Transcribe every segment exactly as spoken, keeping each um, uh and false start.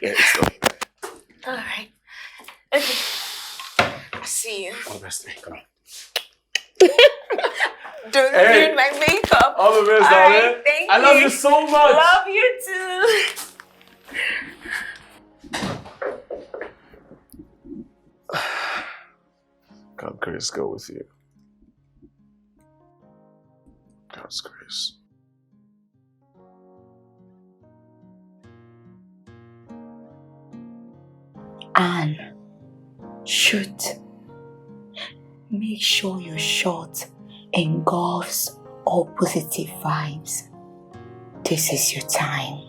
Yeah, it's done. All right. Okay. I see you. All the best. Come on. Don't Hey. ruin my makeup. All the best, All darling. Right, thank I love you. You so much. Love you too. God's grace go with you. God's grace. And shoot. Make sure your shot engulfs all positive vibes. This is your time.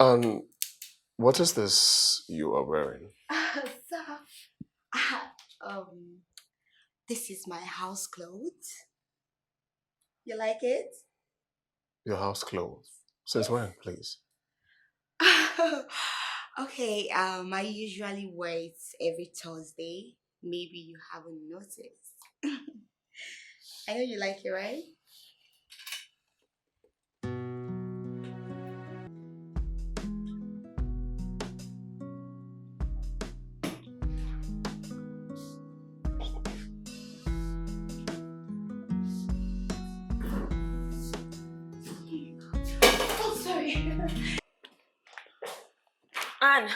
Um, what is this you are wearing? So, uh, um, this is my house clothes. You like it? Your house clothes. Since when, please? Okay, um, I usually wear it every Thursday. Maybe you haven't noticed. I know you like it, right? Oh, sorry. Anne.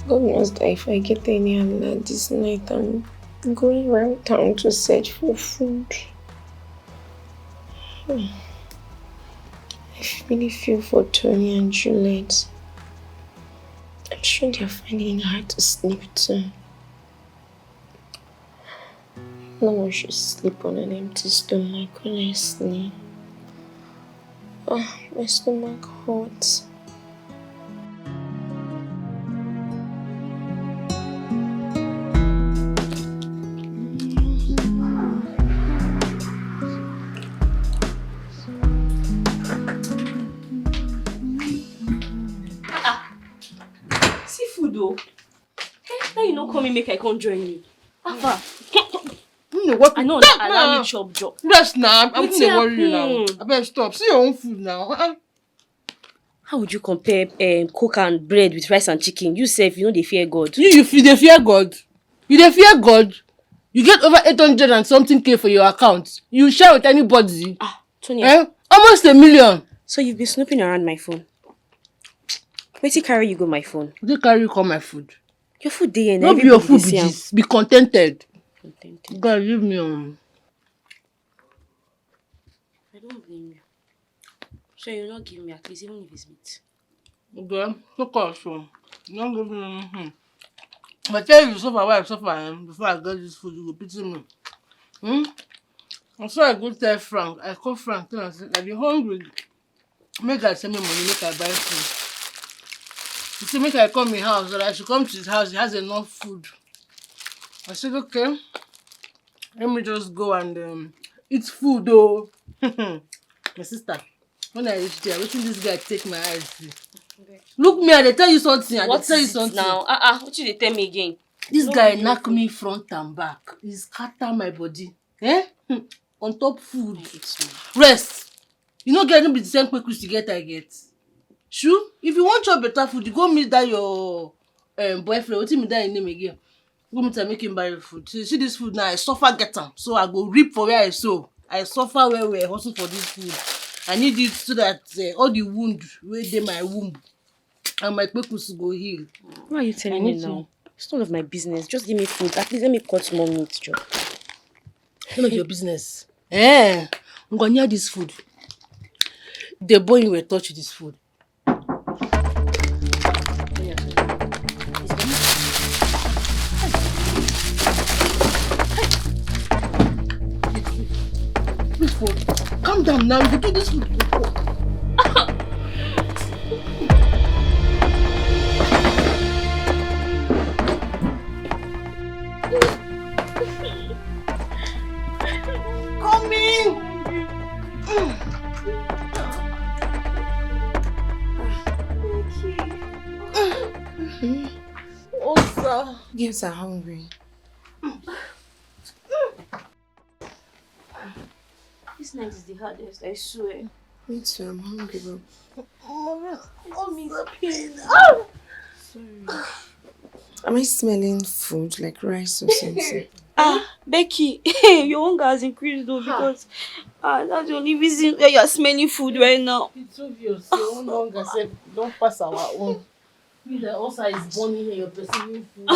God knows that if I get any alert this night, I'm going around town to search for food. I really feel for Tony and Juliet. I'm sure they're finding it hard to sleep too. No one should sleep on an empty stomach, honestly. Ah, my stomach hurts. Ah, ah. See food though. Eh, Now you no come in, make I come join you. Alpha, You know what? I know that allow me chop job. Rest now. I'm Wetin gonna worry you now. Happen? I better stop. See your own food now. Uh-uh. How would you compare um, coke and bread with rice and chicken? You sef, you no dey fear God. You, you, you dey fear God. You dey fear God. You get over eight hundred and something k for your account. You share with anybody? Ah, Tonya. Eh? Almost a million. So you've been snooping around my phone. Wetin carry you go my phone? They carry you come my food. Your food dey here. No be your food be this. Be contented. God, leave me alone. I don't blame you. So you not give me at least, even if it's meat. Okay, look at you. You don't give me anything. If I tell you suffer, why I suffer, eh? Before I get this food, you go pity me. Hmm? And so I go tell Frank. I call Frank, tell him, say, I be hungry. Make I send me money, make I buy food. He say, make I come in house, that I should come to his house, he has enough food. I said, okay, let me just go and um, eat food, though. My sister, when I reach there, wetin this guy take my eyes see? Look me, I dey tell you something, I dey What tell you is it something. Now? Ah, ah, what you dey tell me again? This No guy be knock your me front and back. He scatter my body. Eh? Hmm. On top food. It's me. Rest. You no get, no be the same quick you get, I get. Sure? If you want chop better food, you go meet that your um, boyfriend. What him that his name again? Go meet and make him buy you food. So you see this food now, I suffer get am. So I go reap for where I sow. I suffer where we hustle for this food. I need it so that uh, all the wound wey dey my womb and my kpekus go heal. Why are you telling me now? It's none of my business. Just give me food. At least let me cut small meat, Joe. None of your business. Eh? Ngwa, near this food. The boy you will touch this food. This food. Calm down now. You do this food. Coming. Osa. Girls are hungry. This night is the hardest, I swear. Me too, I'm hungry, but Oh, me pain. sorry. Am I smelling food like rice or something? Ah, Becky, hey, your hunger has increased though because ah, that's the only reason why you're smelling food right now. It's obvious. Your own hunger sef don pass our own. Me, the ulcer is burning here, you're perceiving food.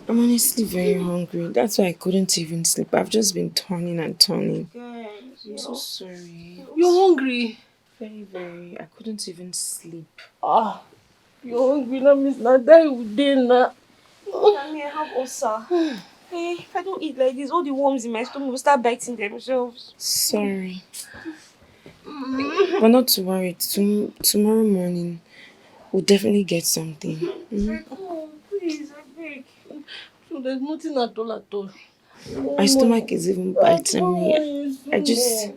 I'm honestly very hungry. That's why I couldn't even sleep. I've just been turning and turning. Girl, I'm so sorry. You're hungry. Very, very. I couldn't even sleep. Ah, you're hungry now, miss. Now die we dey now. I mean, I have ulcer. Eh, if I don't eat like this, all the worms in my stomach will start biting themselves. Sorry. But not to worry. Tom- tomorrow morning, we'll definitely get something. Mm. Oh, please, I beg. So there's nothing at all at all. My stomach is even biting me. I just,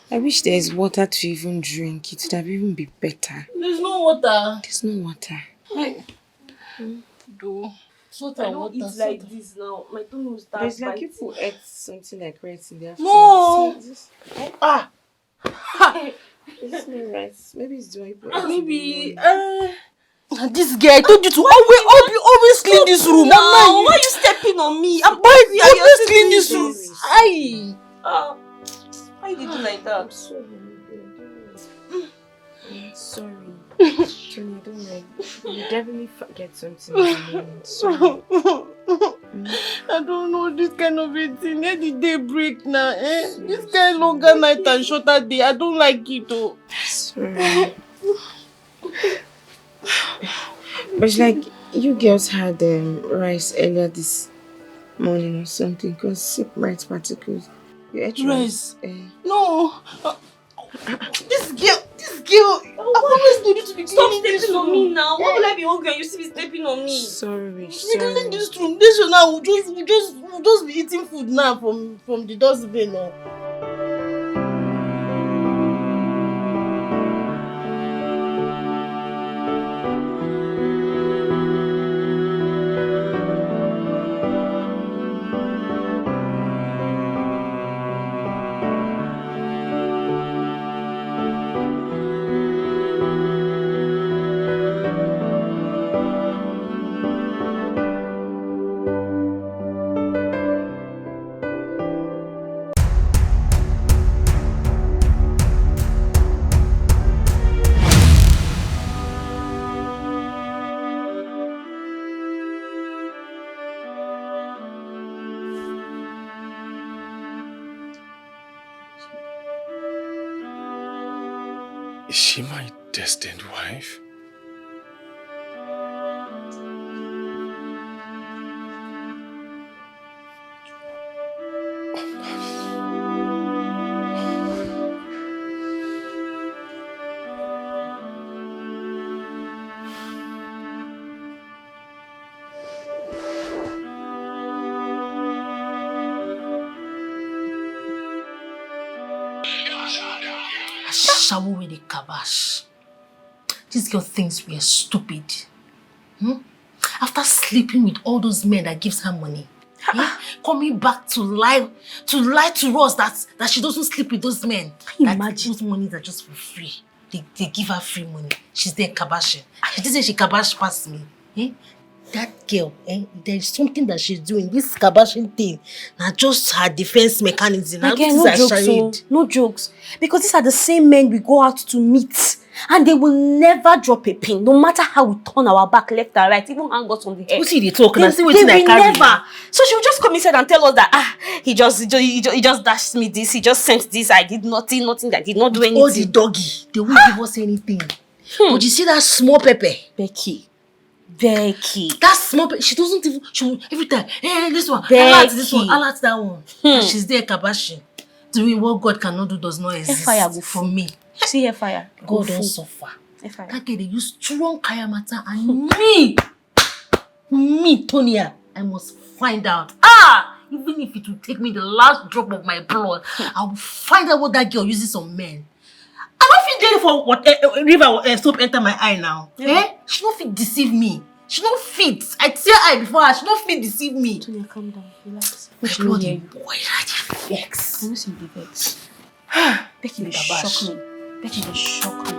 I wish there is water to even drink. It would have even be better. There's no water. There's no water. Do. Salt I and don't water. eat Salt like and- this now. My tummy will start There's like biting. People ate something like rice in the afternoon. No. See, this- Ah. It's not rice. Maybe it's dry bread. Maybe. Uh, this girl, I told you to always, always, always clean this room. Now, Oh why are you stepping on me? I'm my. angry. You're Always stepping clean on this me. room. Aye. Ah, why you do like that? Sorry. Tony, I don't know. You definitely forget something in the morning. Sorry. I don't know this kind of a thing. Let the day break now. Eh? This kind longer night and shorter day. I don't like it though. Sorry. But it's like you girls had um, rice earlier this morning or something because sleep bright particles. You ate Rice? Eh. No. Uh, this girl, this girl. I always need you to be Stop cleaning this stepping on room. Me now. Why will I be hungry and you still be stepping on me? Sorry, We cleaning sorry. This room. This room now. We just, we just, we just be eating food now from, from the dustbin now. Is she my destined wife? Ashawo with the kabash. This girl thinks we are stupid. Hmm? After sleeping with all those men that gives her money, eh? Coming back to lie to lie to us that that she doesn't sleep with those men. Can you that imagine? Those monies are just for free. They, they give her free money. She's there kabashing. She didn't say she kabash past me. Eh? That girl, eh? There's something that she's doing. This kabashing thing, now just her defense mechanism. Now, again, no jokes, oh. No jokes. Because these are the same men we go out to meet. And they will never drop a pin, no matter how we turn our back left and right, even hang us on the head. Wetin you dey talk na? See wetin I carry. Never. So she will just come inside and tell us that ah, he just he just, he just, he just dashed me this, he just sent this, I did nothing, nothing, I did not do anything. All the doggy, they won't give us anything. Hmm. But you see that small pepper? Becky. Becky. That small pepper, she doesn't even, she will, every time, hey, this one, alert this one, alert that one. Hmm. And she's there kabashing. Doing what God cannot do does not exist. Fire go for me. See her fire. God don suffer. That girl dey use strong kaya matter and me, me, Tonia, I must find out. Ah! Even if it will take me the last drop of my blood, I will find out what that girl uses on men. I no fit dey for what eh, eh, river eh, soap enter my eye now. Yeah. Eh? She no fit deceive me. She no fit. I tear eye before her. She no fit deceive me. Tonia, calm down. Relax. My blood dey boil. I dey vex. I no see the vex. Becky dey shock me. Becky dey shock me.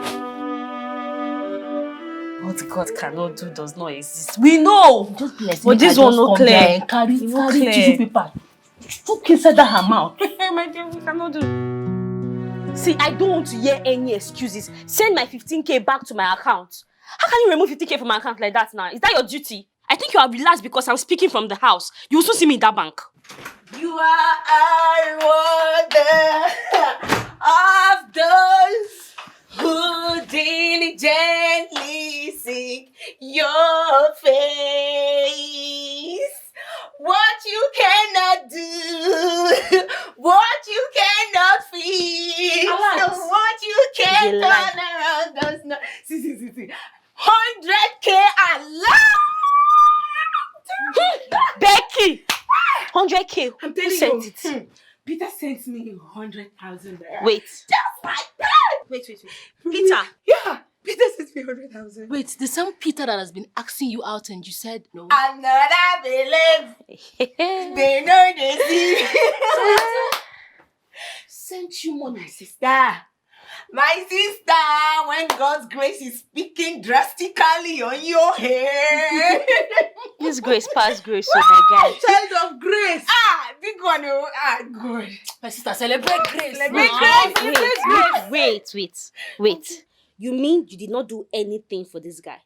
What God cannot do does not exist. We know. Just bless. But this one no clear. Carry, carry tissue paper. Look inside that her mouth. My dear, we cannot do. See, I don't want to hear any excuses. Send my fifteen K back to my account. How can you remove fifteen K from my account like that now? Is that your duty? I think you are relaxed because I'm speaking from the house. You will soon see me in that bank. You are a reward of those who diligently seek your face. What you cannot do, what you cannot fix, what you can't turn around does not. See, see, see, see. Hundred K alert! Becky! Hundred K. I'm telling you. Who sent it? Hmm. Peter sent me a hundred thousand naira. Wait. Just like that. Wait, wait, wait. Peter. Yeah. Peter sent me hundred thousand. Wait, the same Peter that has been asking you out and you said no? Another believe. They know they see. Sent you money, sister. My sister, when God's grace is speaking drastically on your head. This grace pass grace, oh my God. Child of grace. Ah, big one, oh, ah, God. My sister, celebrate grace. Celebrate grace. Wait, wait, wait, wait. You mean you did not do anything for this guy?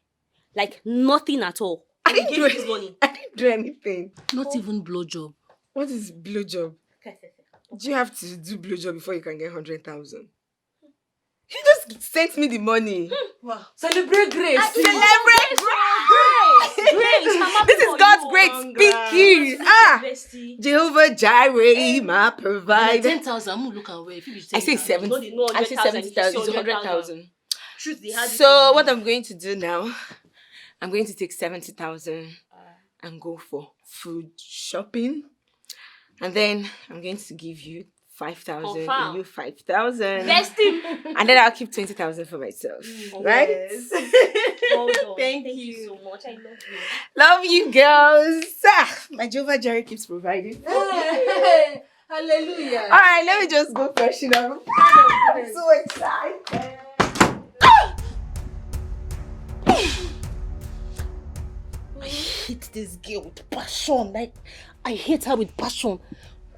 Like nothing at all? I didn't do this money. I didn't do anything. Not even blowjob. What is blowjob? Do you have to do blowjob before you can get hundred thousand? You just sent me the money. Wow. Celebrate grace. Celebrate grace. This is God's grace speaking. Ah, Jehovah Jireh, my provider. Ten thousand. I'm look at where. I say seventy. I say seventy thousand. It's hundred thousand. So what I'm going to do now, I'm going to take seventy thousand and go for food shopping. And then I'm going to give you five thousand, you five thousand. Best thing. And then I'll keep twenty thousand for myself. Right? Yes. Well done. Thank you so much. I love you. Love you, girls. Ah, my Jehovah Jireh keeps providing. Hallelujah. All right, let me just go freshen up. I'm so excited. I hate this girl with passion. Like, I hate her with passion.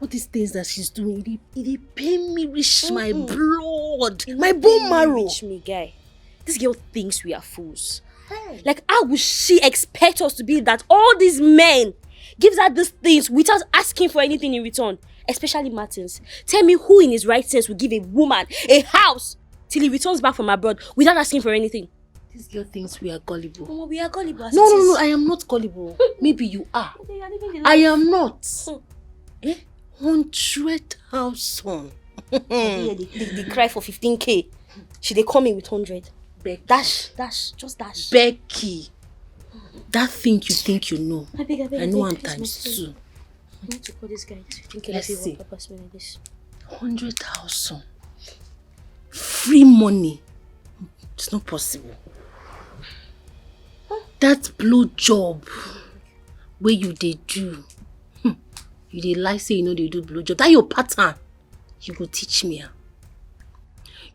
All these things that she's doing, it, it, it pain me, reach my blood, my bone marrow. Reach me, guy. This girl thinks we are fools. Hey. Like, how would she expect us to be that all these men gives her these things without asking for anything in return? Especially Martins. Tell me who in his right sense would give a woman a house till he returns back from abroad without asking for anything. This girl thinks we are gullible. Omo, we are gullible as No, it no, is. No, I am not gullible. Maybe you are. They are living the I life. Am not. Hmm. Eh? Hundred thousand. Yeah, they, they, they cry for fifteen K. She dey come in with hundred. Becky. Dash, dash, just dash. Becky. That thing you think you know. I beg, I beg, I I know beg, I'm please, times my friend. two. I need to call this guy. Fifteen K. Let's Let's see. What purpose me like this? Hundred thousand. Free money. It's not possible. That blow job where you dey do. Hmm. You dey lie say you know they do blow job. That your pattern. You go teach me am.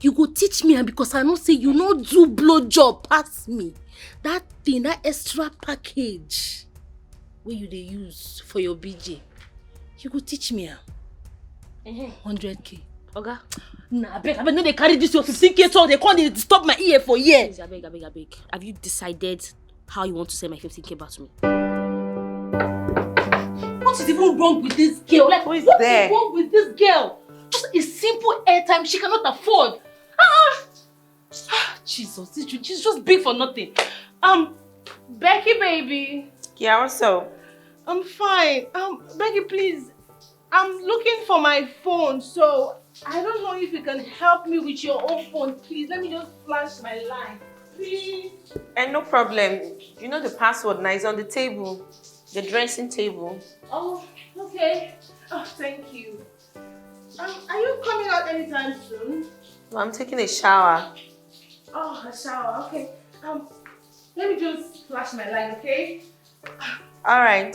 You go teach me am because I know say you no do blow job pass me. That thing, that extra package where you dey use for your B J. You go teach me am. Uh-huh. Hundred K. Oga, Nah, abeg, abeg, no dey carry this your fifteen K so they come dey disturb my ear for here. Please, I beg, I beg, I beg. Have you decided how you want to send my fifteen K back to me? What is even wrong with this girl? Like, Who is what there? Is wrong with this girl? Just a simple airtime she cannot afford. Ah! Ah, Jesus, this ju- she's just big for nothing. Um, Becky baby, Yeah, what's up? I'm fine. Um, Becky, please, I'm looking for my phone, so I don't know if you can help me with your own phone, please. Let me just flash my line, please. And no problem. You know the password now. It's on the table, the dressing table. Oh, okay. Oh, thank you. Um, are you coming out anytime soon? No, I'm taking a shower. Oh, a shower. Okay. Um, let me just flash my line, okay? All right.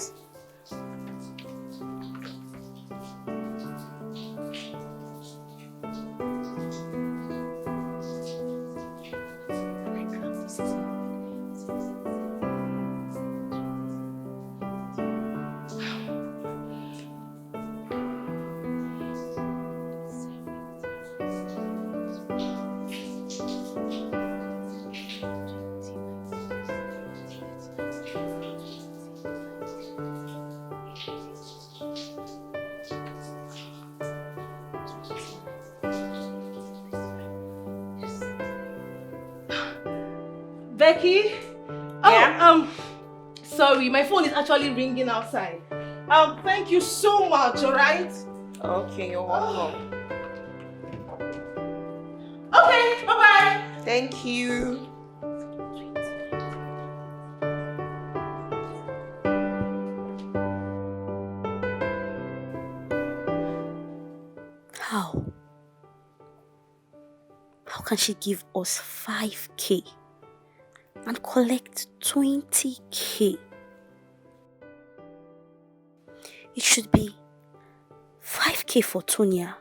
Becky? Oh, Yeah? Um, sorry, my phone is actually ringing outside. Um, thank you so much, alright? Okay, you're welcome. Okay, bye-bye. Thank you. How? How can she give us five K and collect twenty K? It should be five K for Tonya,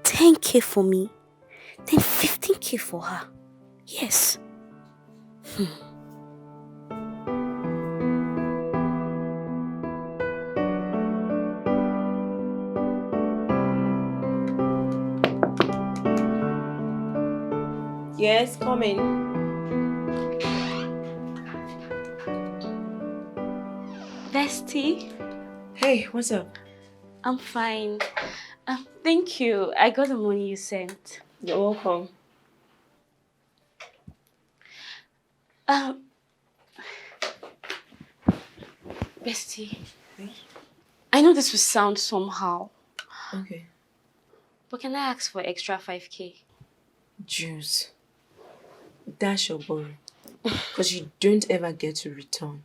ten K for me, then fifteen K for her. Yes. Hmm. Yes, coming. Bestie, Hey, what's up? I'm fine. Um, thank you. I got the money you sent. You're welcome. Um, Bestie, I know this will sound somehow, Okay. but can I ask for extra five K? Juice. Dash or borrow. Because you don't ever get to return.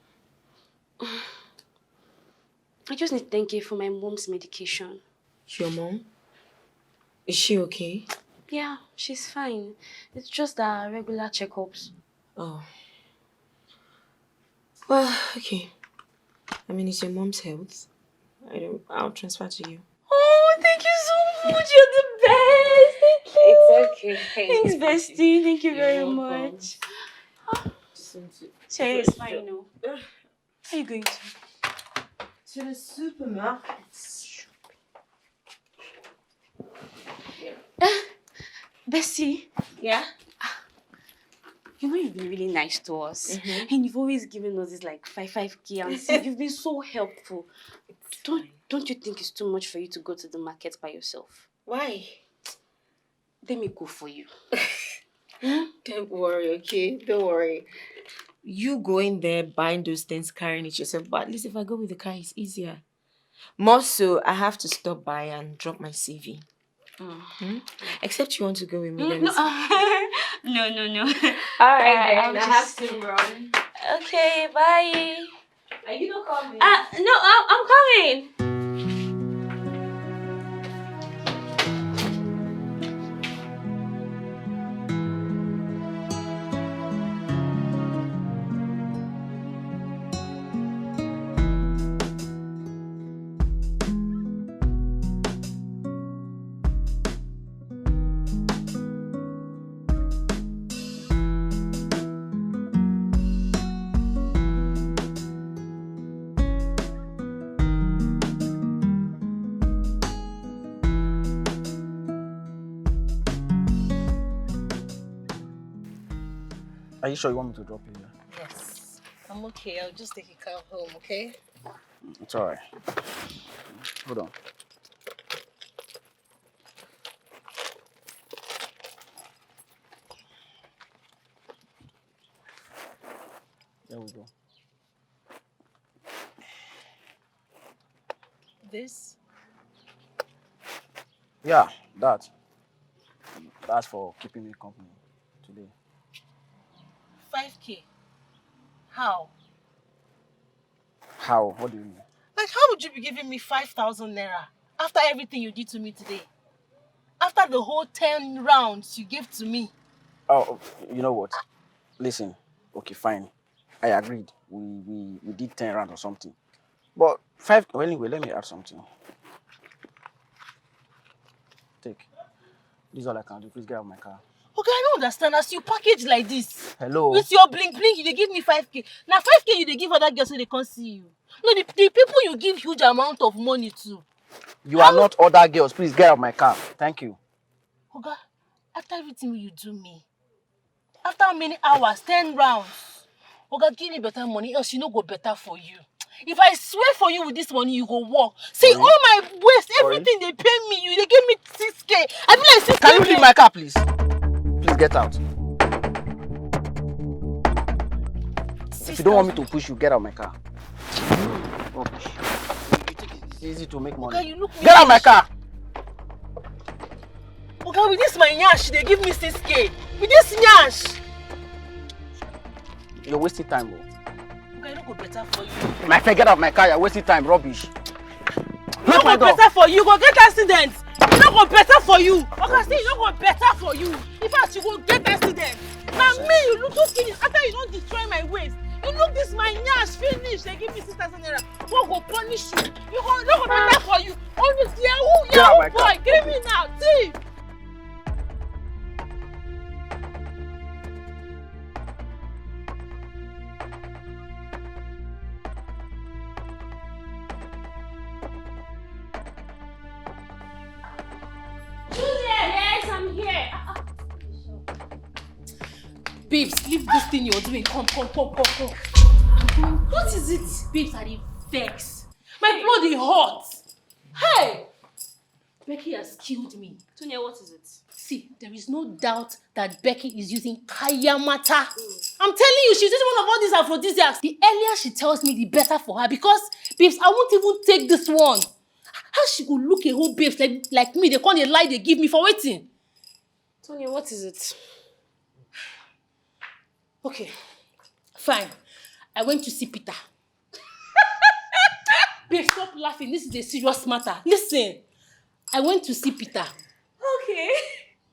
I just need ten K for my mom's medication. Your mom? Is she okay? Yeah, she's fine. It's just her regular checkups. Oh. Well, okay. I mean, it's your mom's health. I don't. I'll transfer to you. Oh, thank you so much. You're the best. Thank you. It's okay. Thanks, bestie. Thank you very You're welcome. Much. Sorry, it's fine, no. Where are you going to? To the supermarket. Bessie, Yeah. You know you've been really nice to us, Mhm. and you've always given us this like five five k and see, you've been so helpful. Don't don't you think it's too much for you to go to the market by yourself? Why? Let me go for you. Hmm? Don't worry, okay? Don't worry. You going there, buying those things, carrying it yourself. But at least if I go with the car, it's easier. More so, I have to stop by and drop my C V. Mm. Hmm? Except you want to go with me, mm, then no, it's no, no, no. All right, uh, then. I'll I have just to run. Okay, bye. Are you not coming? Uh, no, I'm, I'm coming. Are you sure you want me to drop you here? Yes. I'm okay. I'll just take a car home, okay? It's all right. Hold on. There we go. This? Yeah, that. That's for keeping me company today. Five K? How? How? What do you mean? Like, how would you be giving me five thousand naira after everything you did to me today? After the whole ten rounds you gave to me? Oh, you know what? Listen, okay, fine. I agreed. We, we, we did ten rounds or something. But five, well, anyway, let me add something. Take. This is all I can do. Please get out of my car. Okay, I don't understand. As you package like this, hello? With your bling bling, you dey give me five K. Now five K you dey give other girls so they can't see you. No, the, the people you give huge amount of money to. You are not other girls. Please get out of my car. Thank you. Oga, after everything you do me, after how many hours, ten rounds, Oga, give me better money, else you no go better for you. If I swear for you with this money, you go work. See, all my waste, everything they pay me, you they give me six K. I feel like six K. Can you leave my car, please? Please get out. If you don't want me to push you, get out of my car. Oh, you think it's easy to make money? Oga, you look me. Get out of my car! Oga, with this my nyash, they give me six K. With this nyash. You're wasting time, bro. Oga, you no go better for you. My friend, get out of my car. You're wasting time. Rubbish. Lock my door. Better for you. Go get accident. You no go better for you. Oga, say you no go better for you. In fact, you go get accident. Now me, you look, look finish after you don't destroy my waist. You look this my nyash finish. They give me six thousand naira. Who go punish you? You go, no go better for you. Only the yahoo, yahoo boy, give me now, thief. Julia, yes, I'm here. Ah, ah. Babes, leave this thing you're doing. Come, come, come, come, come. I'm coming. What is it? Babes, I dey vex. My blood dey hot. Hey! Becky has killed me. Tonya, what is it? See, there is no doubt that Becky is using Kayamata. Mm. I'm telling you, she's using one of all these aphrodisiacs. The earlier she tells me, the better for her. Because, babes, I won't even take this one. How she go look a whole babes like, like me? They call a lie they give me for waiting. Tonya, what is it? Okay, fine. I went to see Peter. Babe, stop laughing. This is a serious matter. Listen, I went to see Peter. Okay.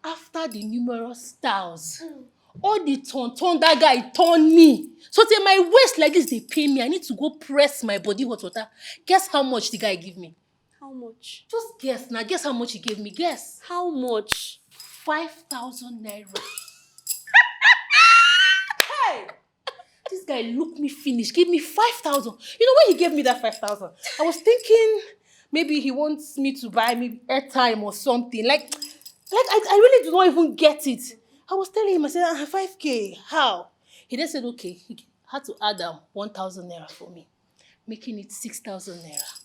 After the numerous styles, mm, all the turn, turn that guy turned me. So till my waist like this, they pay me. I need to go press my body hot water. Guess how much the guy give me? How much? Just guess now. Guess how much he gave me. Guess. How much? Five thousand naira. Hey! This guy looked me finish, gave me five thousand. You know, when he gave me that five thousand, I was thinking maybe he wants me to buy me airtime or something. Like, like I, I really do not even get it. I was telling him, I said, "Ah, five K, how?" He then said, okay, he had to add um, one thousand naira for me, making it six thousand naira.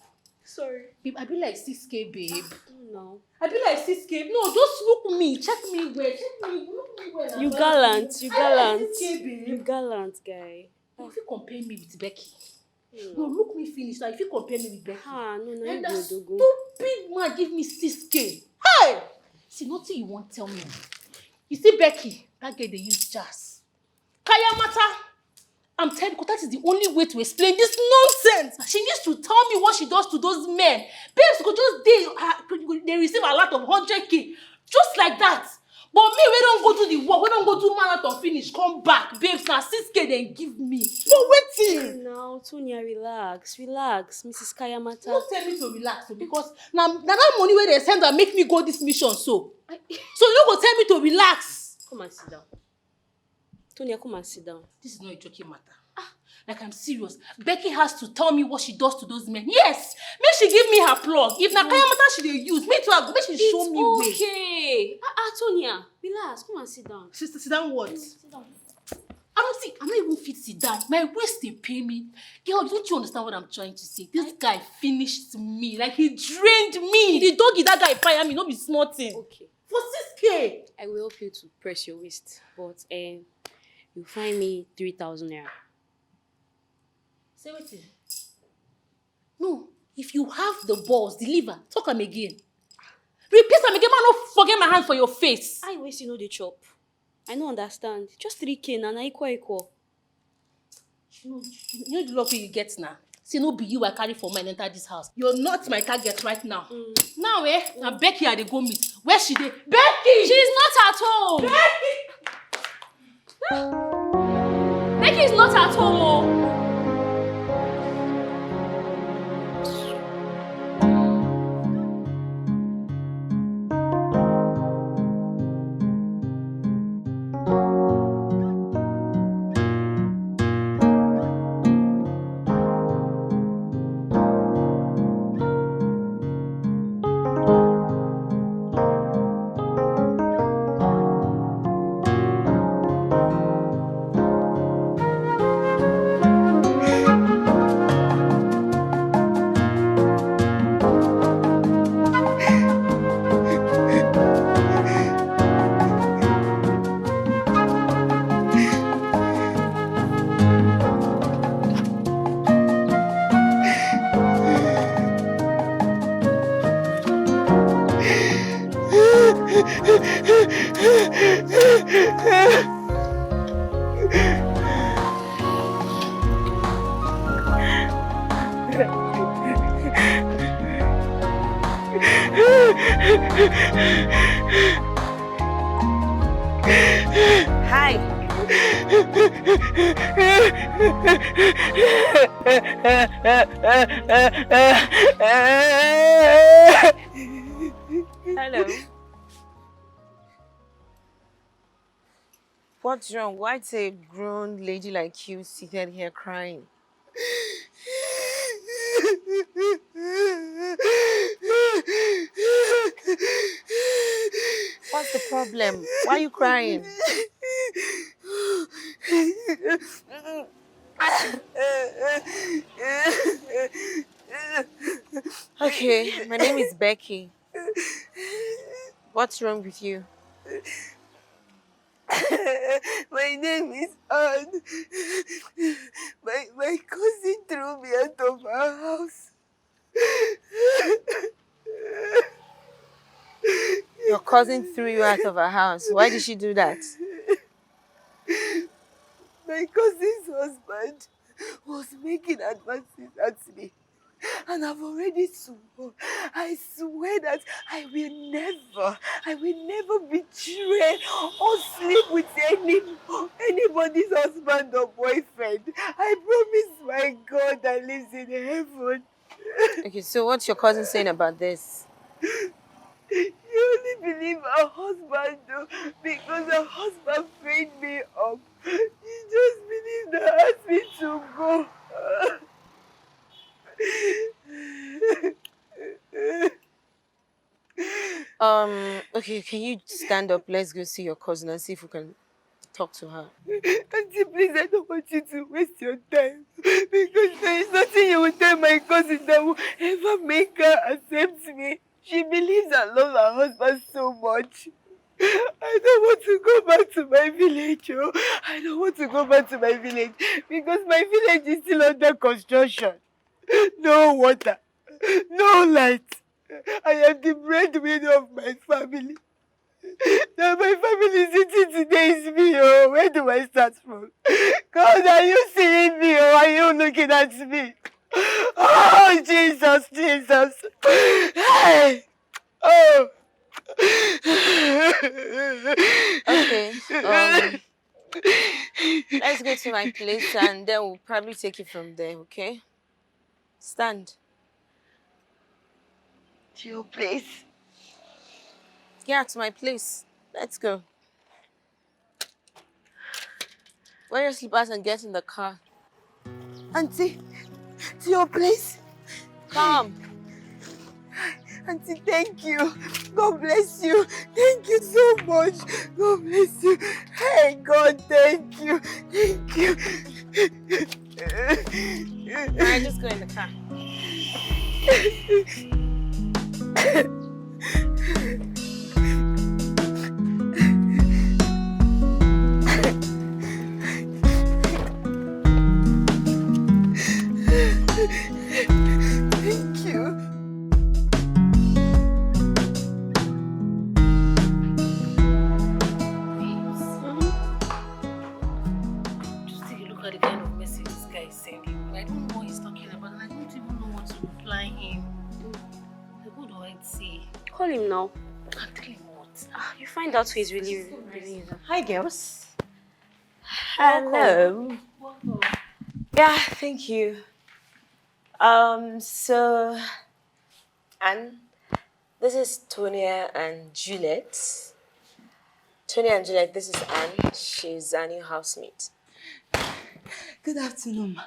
Sorry. Babe, I be like six K, babe. No. I be like six K. No, just look me. Check me well. Check me. Look me well. You Abeg. Gallant. You I be like Gallant. six K, babe. You gallant guy. No, if you compare me with Becky. No, look me finish now. If you compare me with Becky. Ah, no, no, And you that go dogo. Stupid man give me six K. Hey! See, nothing you won't tell me. You see, Becky, that girl they use jazz. Kaya matter. I'm telling you, that is the only way to explain this nonsense. She needs to tell me what she does to those men. Babes go just they, uh, they receive a lot of hundred K. Just like that. But me, we don't go do the work. We don't go do man out of finish. Come back. Babes, now six K then give me. But waiting. Now, Tonya, relax, relax, Missus Kayamata. Don't tell me to relax o, because now, now that money where they send and make me go this mission so. So you no go tell me to relax. Come and sit down. Tonya, come and sit down. This is not a joking matter. Ah, like I'm serious. Becky has to tell me what she does to those men. Yes, make she give me her plug. If na Kayamata she dey use, me too I go make she show me way. Okay. Ah, ah, Tonya, relax. Come and sit down. Sister, sit down what? Sit down. I don't see. I'm not even fit sit down. My waist dey pain me. Girl, don't you understand what I'm trying to say? This guy finished me. Like he drained me. The doggy that guy fire me, no be small thing. Okay. For six K. I will help you to press your waist, but um, you find me three thousand naira. Say wetin? No, if you have the balls, deliver. Talk am again. Repeat am again, man, no forget my hand for your face. I waste you know the chop. I no understand. Just three K na na equal equal. No, you know the luck wey you get now. Say no be you I carry for mind enter this house. You're not my target right now. Now, eh, na Becky I dey go meet. Where she dey? Becky! She's not at home. Becky is not at home. Oh. Hi. Hello. What's wrong? Why is a grown lady like you seated here crying? What's the problem? Why are you crying? Okay, my name is Becky. What's wrong with you? My name is Anne. My, my cousin threw me out of her house. Your cousin threw you out of her house. Why did she do that? My cousin's husband was making advances at me. And I've already sworn. I swear that I will never, I will never betray or sleep with any anybody's husband or boyfriend. I promise my God that lives in heaven. Okay, so what's your cousin saying about this? You only believe her husband though, because her husband freed me up. You just believe that asked me to go. Um, okay, can you stand up? Let's go see your cousin and see if we can talk to her. Auntie, please, I don't want you to waste your time because there is nothing you will tell my cousin that will ever make her accept me. She believes and loves her husband so much. I don't want to go back to my village. Oh. I don't want to go back to my village because my village is still under construction. No water, no light. I am the breadwinner of my family. Now my family is eating today is me. Oh, where do I start from? God, are you seeing me? Oh, are you looking at me? Oh, Jesus, Jesus. Hey! Oh! Okay. Um, let's go to my place and then we'll probably take it from there, okay? Stand. To your place. Yeah, to my place. Let's go. Wear your slippers and get in the car. Auntie, to your place. Come. Auntie, thank you. God bless you. Thank you so much. God bless you. Hey, God, thank you. Thank you. Alright, just go in the car. Thank you. Babes, just take a look at the kind of message this guy is sending. I don't know what he's talking about, and I don't even know what to reply him. Like, what do I say? Call him now. I'll tell him what? Ah, you find out who is really, really. Hi, girls. Hello. Welcome. Yeah, thank you. Um, so, Anne, this is Tonia and Juliet. Tonia and Juliet, this is Anne. She's our new housemate. Good afternoon, ma.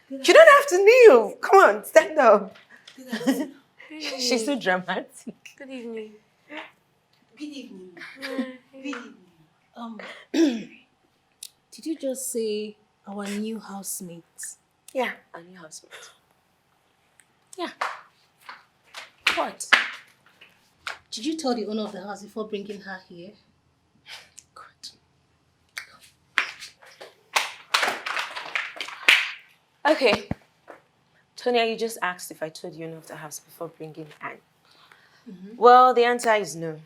You don't have to kneel. Come on, stand up. Good afternoon. She's so dramatic. Good evening. Good evening. Good evening. Um, did you just say our new housemate? Yeah, our new housemate. Yeah. What? Did you tell the owner of the house before bringing her here? Good. Okay. Tonia, you just asked if I told the owner of the house before bringing Anne. Mm-hmm. Well, the answer is no.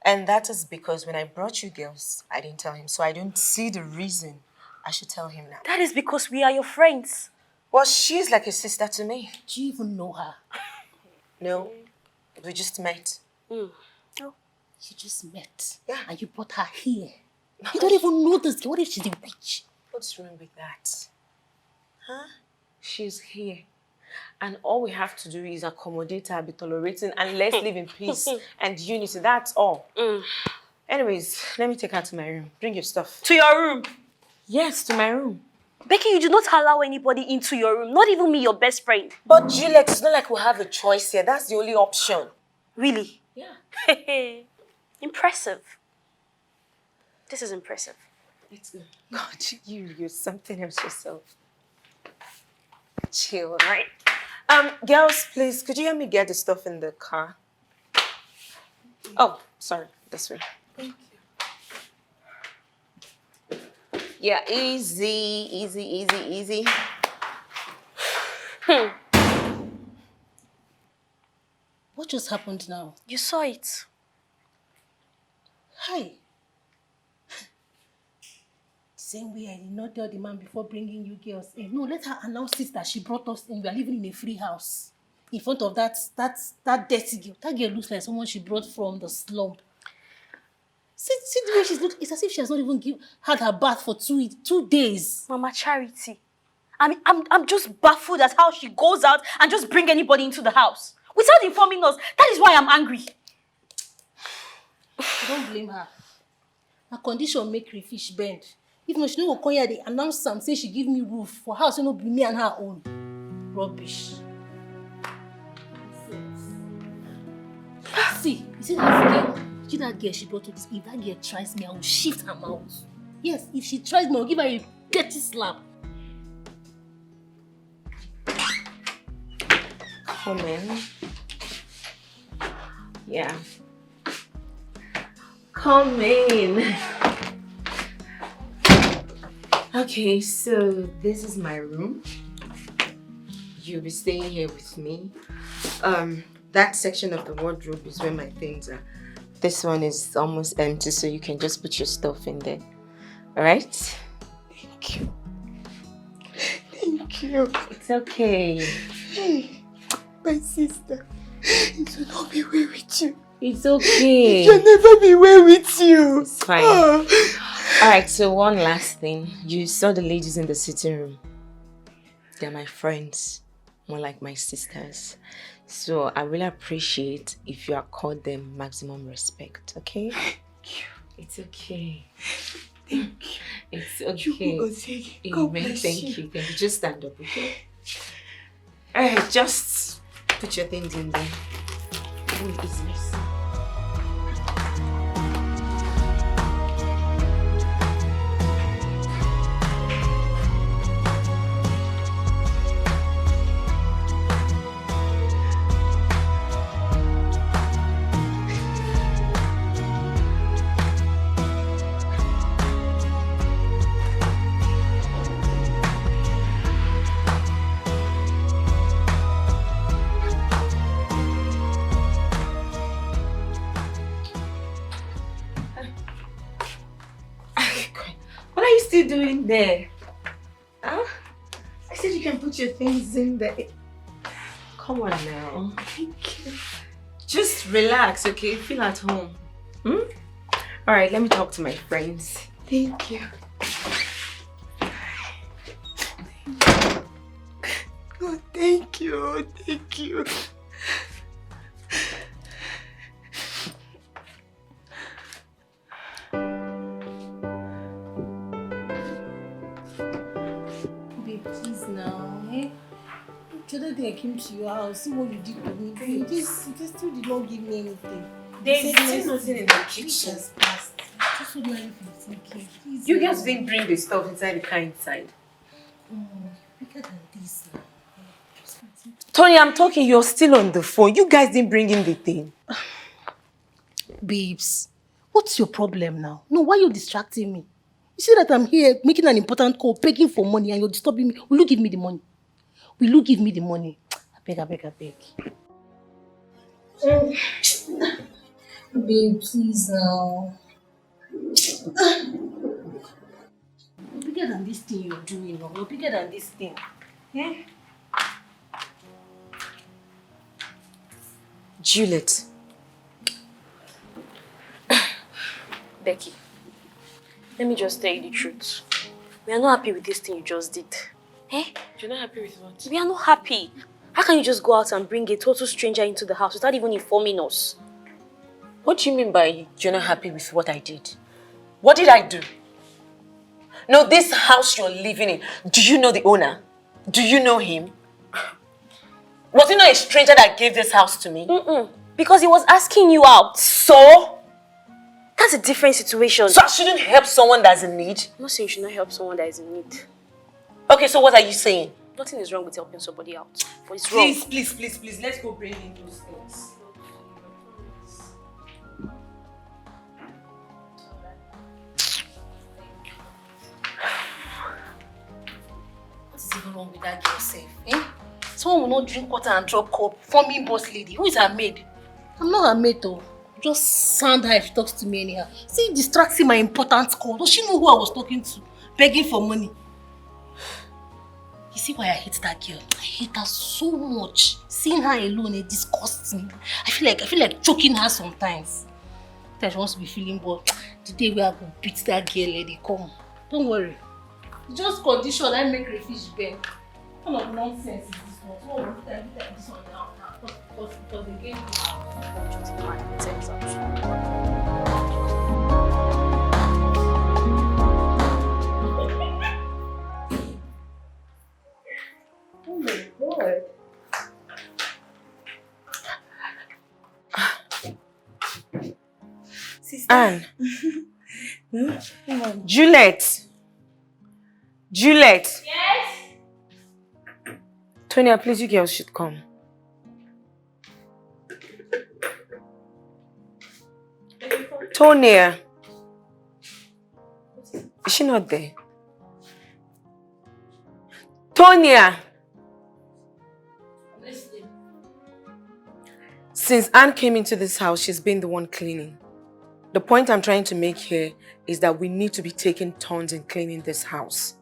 And that is because when I brought you girls, I didn't tell him. So I don't see the reason I should tell him now. That is because we are your friends. Well, she's like a sister to me. Do you even know her? No, we just met. Mm. Oh, you just met? Yeah. And you brought her here? You don't even know this girl. What if she's a witch? What's wrong with that? Huh? She's here. And all we have to do is accommodate her, be tolerating, and let's live in peace and unity. That's all. Mm. Anyways, let me take her to my room. Bring your stuff. To your room? Yes, to my room. Becky, you do not allow anybody into your room, not even me, your best friend. But Juliet, it's not like we have a choice here. That's the only option. Really? Yeah. Impressive. This is impressive. Let's go. God, you, you're something else yourself. Chill, right? Um, girls, please, could you help me get the stuff in the car? Oh, sorry, this way. Thank you. Yeah, easy, easy, easy, easy. Hmm. What just happened now? You saw it. Hi. Same way I did not tell the man before bringing you girls in. No, let her announce it that she brought us in. We are living in a free house. In front of that that that dirty girl. That girl looks like someone she brought from the slum. See, see the way she's look. It's as if she has not even give, had her bath for two two days. Mama Charity, I mean, I'm I'm just baffled at how she goes out and just bring anybody into the house without informing us. That is why I'm angry. Don't blame her. Her condition make crayfish bend. If not, she no go come here dey announce am say she give me roof for house wey no be me and her own. Rubbish. See, you see this girl? See that girl she brought to this. If that girl tries me, I will shift her mouth. Yes, if she tries me, I'll give her a dirty slap. Come in. Yeah. Come in. Okay, so this is my room. You'll be staying here with me. Um, that section of the wardrobe is where my things are. This one is almost empty, so you can just put your stuff in there. All right? Thank you. Thank you. It's okay. Hey, my sister, it will not be well with you. It's okay. It will never be well with you. It's fine. Ah. All right, so one last thing. You saw the ladies in the sitting room. They're my friends, more like my sisters. So I really appreciate if you accord them maximum respect, okay? It's okay. Thank you. It's okay. Chukwu gọzie gị. God bless you. Amen. Thank you. Thank you. Just stand up, okay? All right, just put your things in there. Who is this? What are you still doing there? Huh? I said you can put your things in there. Come on now. Thank you. Just relax, okay? Feel at home. Hmm? All right, let me talk to my friends. Thank you. Oh, thank you. Thank you. Babe, please now, eh? The other day I came to your house, see what you did to me. You just, you just still did not give me anything. There's still nothing in the kitchen. Just ordinary fifteen K. Please. You guys didn't bring the stuff inside the car inside. Oh, bigger than this now. Tony, I'm talking, you're still on the phone. You guys didn't bring in the thing. Babes, what's your problem now? No, why are you distracting me? You see that I'm here making an important call, begging for money, and you're disturbing me. Will you give me the money? Will you give me the money? I beg, I beg, I beg. Babe, please now. You're bigger than this thing you're doing. You're bigger than this thing. Eh? Juliet. Becky, let me just tell you the truth. We are not happy with this thing you just did. Eh? You're not happy with what? We are not happy. How can you just go out and bring a total stranger into the house without even informing us? What do you mean by you're not happy with what I did? What did I do? No, this house you're living in, do you know the owner? Do you know him? Was it not a stranger that gave this house to me? Mm-mm. Because he was asking you out. So? That's a different situation. So I shouldn't help someone that's in need? I'm not saying you should not help someone that is in need. Okay, so what are you saying? Nothing is wrong with helping somebody out. But it's wrong. Please, please, please, please, let's go bring in those things. What is even wrong with that girl sef? Eh? Someone will not drink water and drop cup. Forming boss lady. Who is her maid? I'm not her maid though. Just sound her if she talks to me anyhow. See, distracting my important call. Does she know who I was talking to? Begging for money. You see why I hate that girl? I hate her so much. Seeing her alone, it disgusts me. I feel like I feel like choking her sometimes. That she wants to be feeling, but the day we are going to beat that girl, let it come. Don't worry. Just condition I make crayfish bend. What kind of nonsense is this one? So we look at this one now. Because, because again, oh my God. Anne. Juliet. Juliet. Yes? Tonya, please, you girls should come. Tonya. Is she not there? Tonya! Since Anne came into this house, she's been the one cleaning. The point I'm trying to make here is that we need to be taking turns in cleaning this house.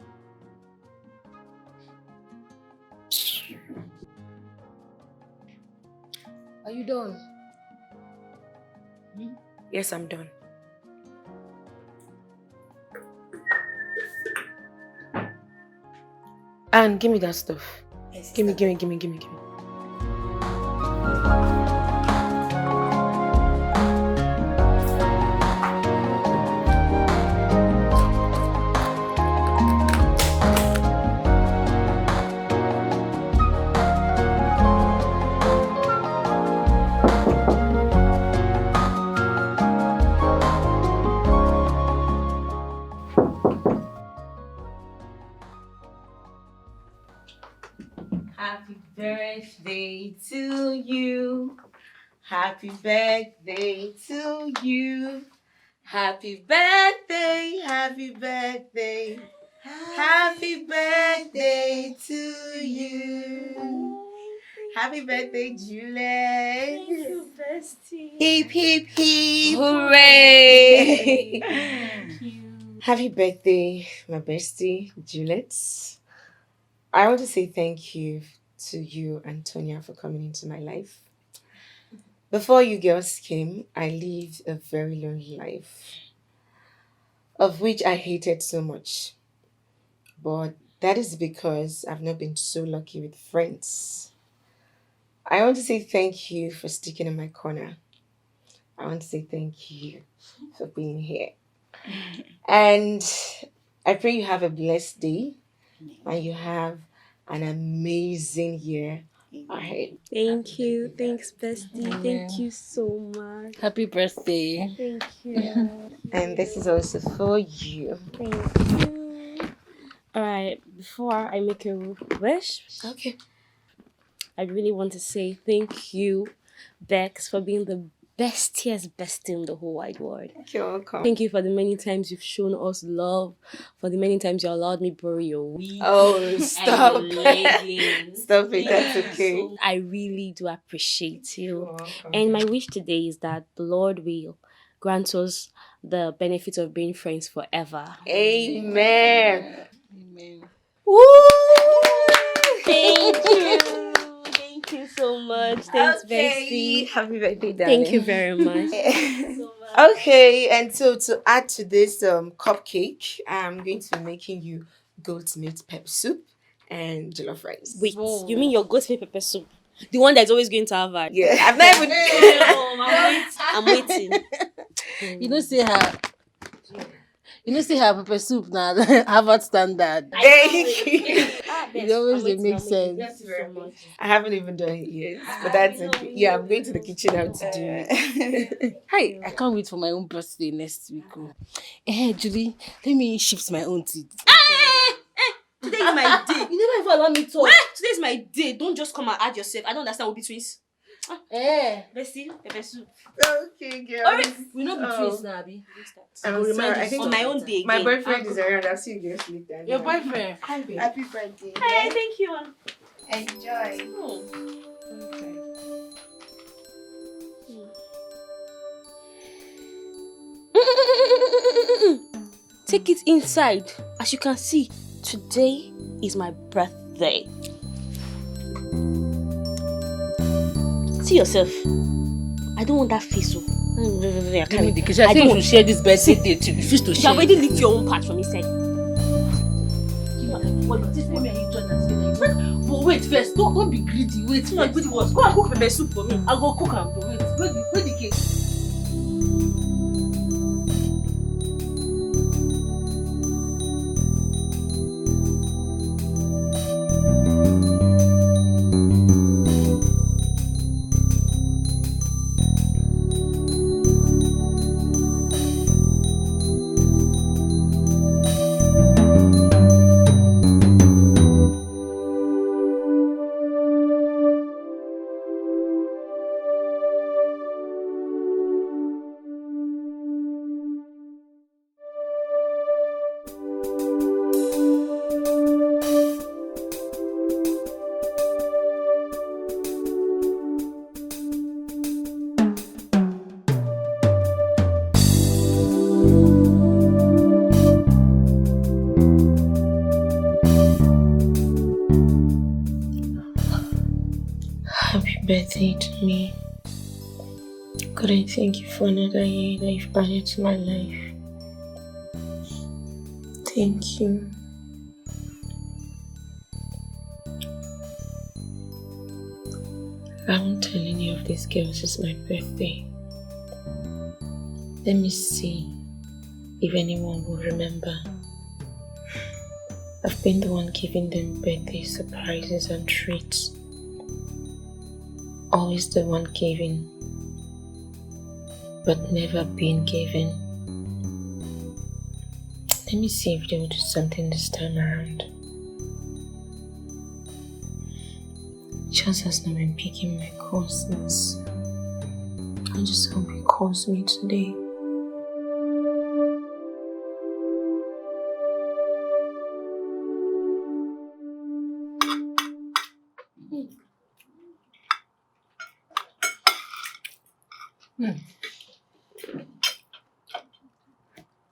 Are you done? Yes, I'm done. And give me that stuff. Yes, give me, give me, give me, give me, give me. Happy birthday to you. Happy birthday to you. Happy birthday, happy birthday. Happy birthday to you. Happy birthday, Juliet. Thank you, bestie. Hip, hip, hip. Hooray. Thank you. Happy birthday, my bestie, Juliet. I want to say thank you to you, Antonia, for coming into my life. Before you girls came, I lived a very lonely life, of which I hated so much. But that is because I've not been so lucky with friends. I want to say thank you for sticking in my corner. I want to say thank you for being here. And I pray you have a blessed day and you have an amazing year ahead. Thank you. Thanks, bestie. Thank you so much. Happy birthday. Thank you. And this is also for you. Thank you. All right, before I make a wish, okay, I really want to say thank you, Bex, for being the bestiest bestie in the whole wide world. You're welcome. Thank you for the many times you've shown us love, for the many times you allowed me borrow your wig. Oh, stop. Stop it. That's okay. I really do appreciate you. You're welcome. And my wish today is that the Lord will grant us the benefit of being friends forever. Amen. Amen. Woo! Thank you. Thank you so much. Thanks, okay, bestie. Happy birthday, darling. Thank you very much. Okay, and so to add to this um, cupcake, I'm going to be making you goat's meat pepper soup and jollof rice. Wait, you mean your goat's meat pepper soup? The one that's always going to Harvard? Yeah, I've not even. I'm waiting. I'm waiting. You know, say her. You know, say her pepper soup now. Harvard standard. Thank you. It always dey make sense. I haven't even done it yet, but that's okay. Yeah, I'm going to the kitchen now to do it. Hi, I can't wait for my own birthday next week. Oh. Eh, Julie, let me shift my own to. Today is my day. You never even allow me talk. Wait, today is my day. Don't just come and add yourself. I don't understand. We'll be twins. Eh. Bestie, pepper soup. Okay, girl. We no be twins now, abi? I'm sorry. I think on my own day. My boyfriend is around. I'll see you guys later. Your boyfriend? Happy birthday. Hey, thank you. Enjoy. Take it inside. As you can see, today is my birthday. See yourself. I don't want that face. Oh. I can't. Because I think we should share this birthday day too. You fit to share. You already licked your own part from inside. But wait first, don't, don't be greedy. Wait, no, greedy was. Go and cook pepper soup for me. I go cook am. Wait, where the, where the cake? Happy birthday to me. God, I thank you for another year that you've added to my life. Thank you. I won't tell any of these girls it's my birthday. Let me see if anyone will remember. I've been the one giving them birthday surprises and treats. Always the one giving, but never being given. Let me see if they will do something this time around. Charles has not been picking my calls since. I just hope he calls me today.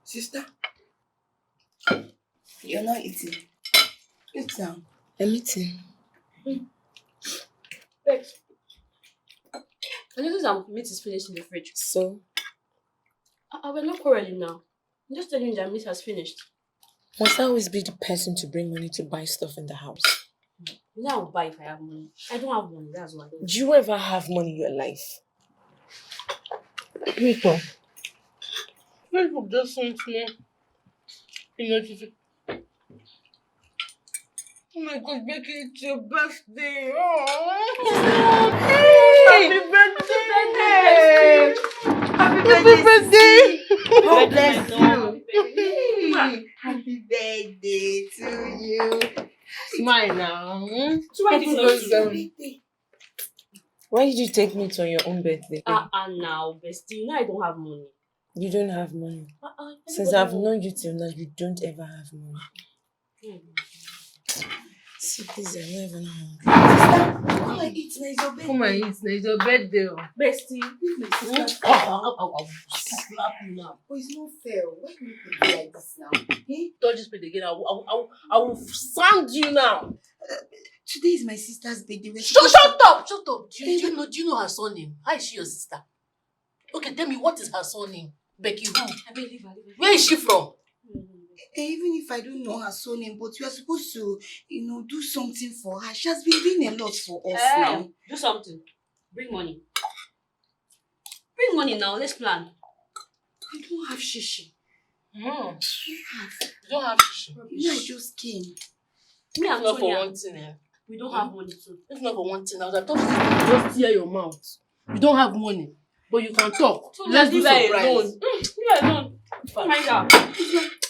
Sister, you're not eating. Eat now. I'm eating. Babes, I noticed that meat is finished in the fridge. So, I, I will not quarreling now. I'm just telling you that meat has finished. Must I always be the person to bring money to buy stuff in the house? You know I'll buy if I have money. I don't have money, that's why. Do you ever have money in your life? People. Facebook just sent me a notification. Oh my God, Becky, it's your birthday. Oh, happy birthday. Happy birthday. God bless you. Happy birthday to you. Smile now. Hmm? So why did you Happy birthday. Why did you take me to your own birthday? Ah, ah, now, bestie, you know I don't have money. You don't have money. Uh-uh, Since I've known you till now, you don't ever have money. See, please, I'm not even hungry. Come and eat, na it's your birthday. Come and eat, na it's your birthday. Oh. Bestie, Leave my sister. Ow, ow, ow, ow. Slap you now. But it's not fair. Why do you do like this now? Eh? Touch this plate again. I will, I will, I will, I will sand you now. Today is my sister's birthday. We're Shut, supposed shut up, shut up. Do you, do you know, do you know her surname? How is she your sister? Okay, tell me, what is her surname? Becky who? I believe I live. Where is she from? Eh, even if I don't know her surname, but you are supposed to, you know, do something for her. She has been doing a lot for us now. Do something. Bring money. Bring money now. Let's plan. I don't have shishi. Hmm. You don't have shishi. You know, I just came. Me and Not for Tonya, one thing, eh? We don't have money too. If not for one thing, I would have told you to just tear your mouth. You don't have money, but you can talk. Tonya, Let's do leave her surprise. Alone. Mm, leave her alone. Find out.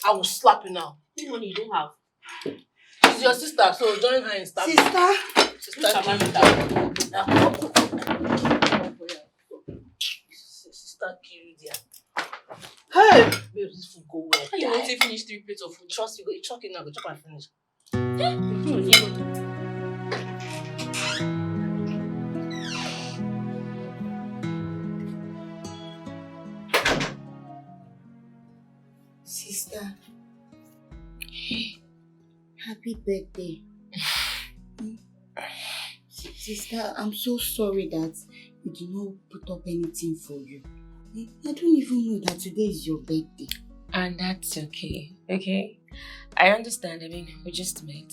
I will slap you now. This money you don't have. She's your sister, so join her in stabbing. Sister, Sister, kill you there. Sister, kill you there. Hey, babe, this food go well. You want to finish three plates of food? Trust you, go chop it now, go chop and finish. Sister, happy birthday. Sister, I'm so sorry that we did not put up anything for you. I don't even know that today is your birthday. And that's okay, okay? I understand. I mean, we just met.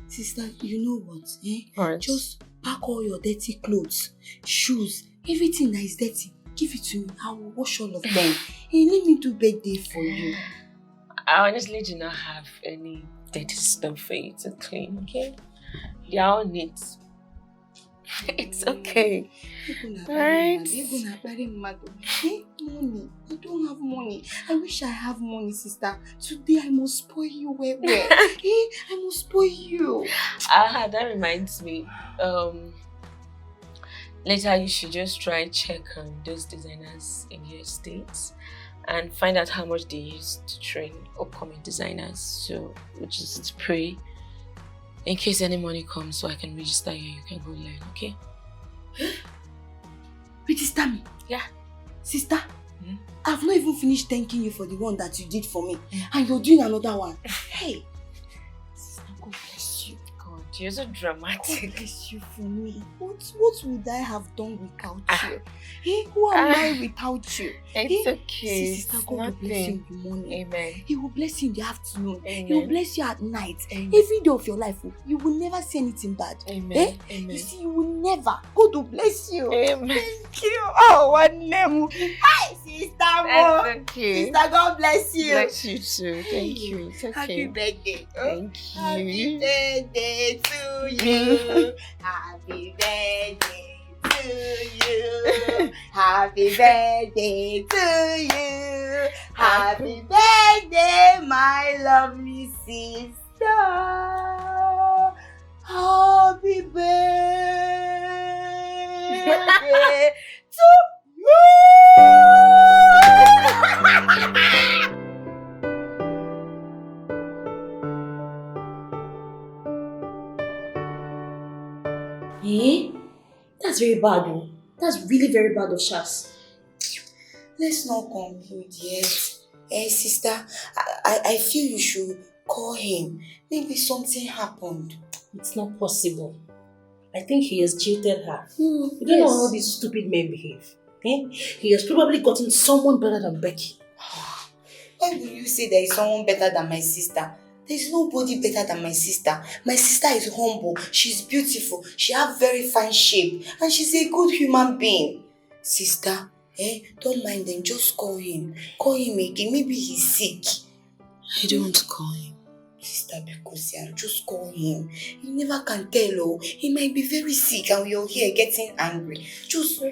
Sister, you know what? Eh? What? Just pack all your dirty clothes, shoes, everything that is dirty. Give it to me. I will wash all of them. Hey, let me do birthday for you. I honestly do not have any dirty stuff for you to clean, okay? They are all neat. It's okay. Ego na Right? Ego na akpari mmadụ. Eh, money. I don't have money. I wish I have money, sister. Today I must spoil you well, well. Eh, I must spoil you. Ah, that reminds me. Um, later you should just try check on those designers in your state and find out how much they use to train upcoming designers. So we just pray in case any money comes, so I can register you. You can go learn, okay? Register me. Yeah. Sister, Hmm? I've not even finished thanking you for the one that you did for me. And you're doing another one. Hey. Sister, God bless you. God You're so dramatic. Bless you for me. What what would I have done without you? Eh, who am I without you? It's okay. Sister, God will bless you in the morning. Amen. He will bless you in the afternoon. Amen. He will bless you at night. Amen. Every day of your life, oh, you will never see anything bad. Amen. Eh? Amen. You see, you will never. God will bless you. Amen. Thank you. Oh, one name. Hi, sister. Mo. That's okay. Sister, God bless you. Bless you too. Thank you. It's okay. Happy birthday. Thank Happy you. Birthday to you. Happy birthday to you. Happy birthday to you. Happy birthday, my lovely sister. Happy birthday to you. Eh? That's very bad, oh. That's really very bad of Shas. Let's not conclude yet. Eh, sister, I, I, I feel you should call him. Maybe something happened. It's not possible. I think he has cheated her. Hmm, You don't know how these stupid men behave. Eh? He has probably gotten someone better than Becky. Why will you say there is someone better than my sister? There's nobody better than my sister. My sister is humble. She's beautiful. She have very fine shape. And she's a good human being. Sister, eh, don't mind them. Just call him. Call him again. Maybe he's sick. I don't want to call him. Sister Bikosia, just call him. You never can tell, oh. He might be very sick and you're here getting angry. Just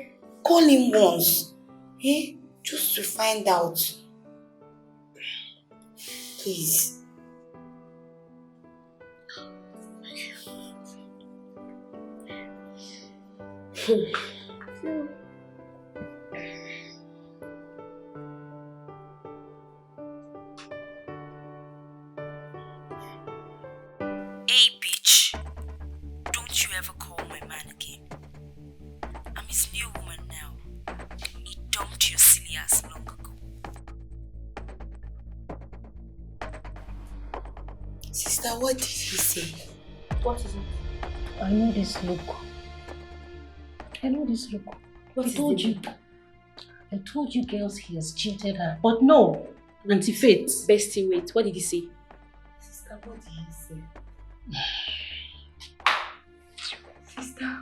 call him once. Eh? Just to find out. Please. Hey, bitch. Don't you ever call my man again. I'm his new woman now. He dumped your silly ass long ago. Sister, what did he say? What is it? I know this look. I know this look. What I told you. I told you girls he has cheated her. But no, Auntie Faith. Bestie, wait. What did he say? Sister, what did he say? Sister.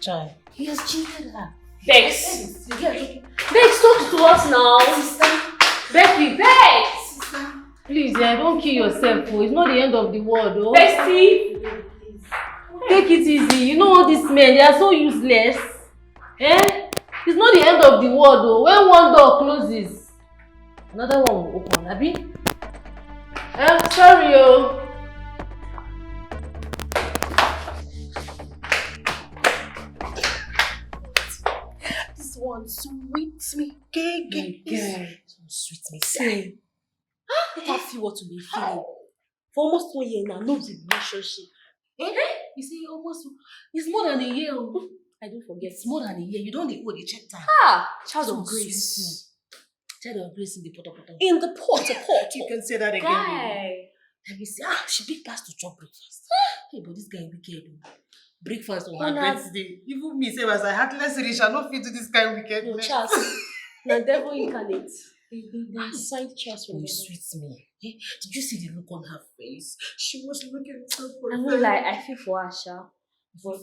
Child. He has cheated her. Bex. Bex, talk to us now. Becky, Bex. Please, eh, don't kill yourself, oh. It's not the end of the world, oh. Bestie. Take it easy. You know all these men, they are so useless. Eh? It's not the end of the world, oh. When one door closes, another one will open, abi? Eh, sorry, oh. This one sweet me. Gay, gay. Girl, sweet me. Same. Let her feel what we dey feel. For almost one year now, no be relationship. Eh? You see, almost, it's more than a year, oh. I don't forget. It's more than a year. You don dey go dey check time. Ah, child of grace. Child of grace in the pot, pot. In the pot, pot. You can say that again, baby. Guy. Let me see. Ah, she big pass to chop breakfast. Hey, but this guy wicked, oh. Breakfast on her birthday. Even me, say, as I heartless rich, I no fit do this kind of wickedness. No, Charles. Na devil incarnate. They, they, they signed Charles for me. Sweet me. Eh? Did you see the look on her face? She was looking so perfect. I no lie, I feel for her, sha. But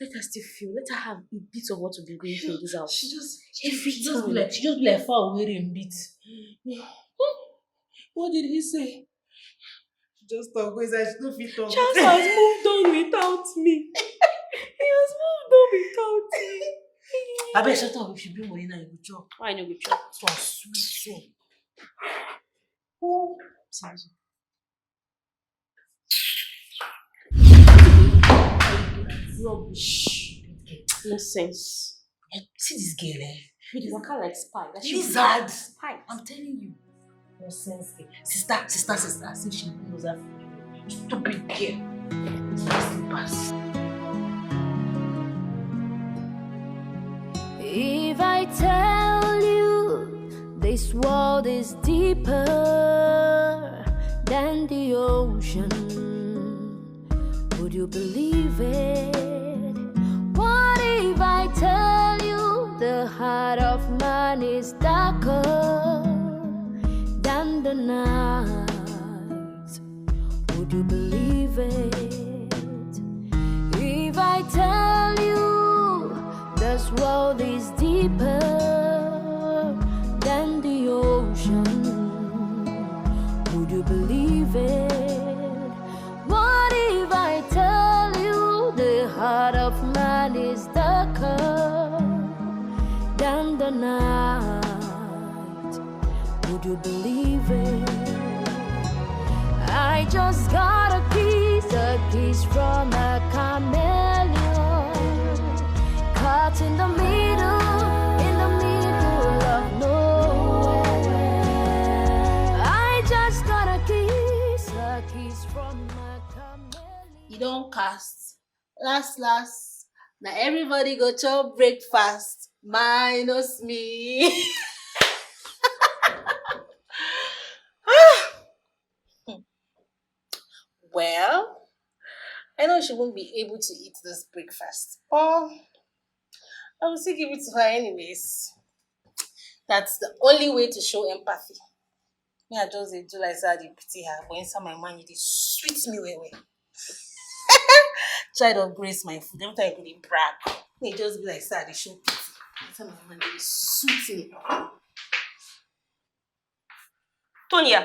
let her still feel. Let her have a bit of what we've been going through in this house. She just, she just be like, she just be like far away and beat. What did he say? She just talk. Go inside. She no fit talk. Charles has moved on without me. He has moved on without me. I bet shut up. If she bring money now, you go chop. Why you no go chop? So sweet, so. Oh, sorry. Rubbish. Nonsense. Eh, see this girl, eh? She dey waka like spy. Like she Lizard. Spy. I'm telling you. Nonsense girl. Sister, sister, sister. I see she knows that. Stupid girl. Slippers. If I tell you this world is deeper than the ocean, would You believe it? What if I tell you the heart of man is darker than the night? Would you believe it? If I tell you this world is deeper than the ocean, would you believe it? What if I tell you the heart of man is darker than the night? Would you believe it? I just got a kiss, a kiss from a chameleon, caught in the middle, in the middle of nowhere. I just got a kiss, a kiss from a chameleon. You don't cast. Last, last. Now everybody go chop breakfast, minus me. Well, I know she won't be able to eat this breakfast, but I will still give it to her anyways. That's the only way to show empathy. Me, I just dey do like say I dey pity her, but inside my mind, e dey sweet me well well. Child of grace, my food. Every time I go dey brag, e just be like say I dey show pity. Inside my mind, e dey sweet me. Tonya,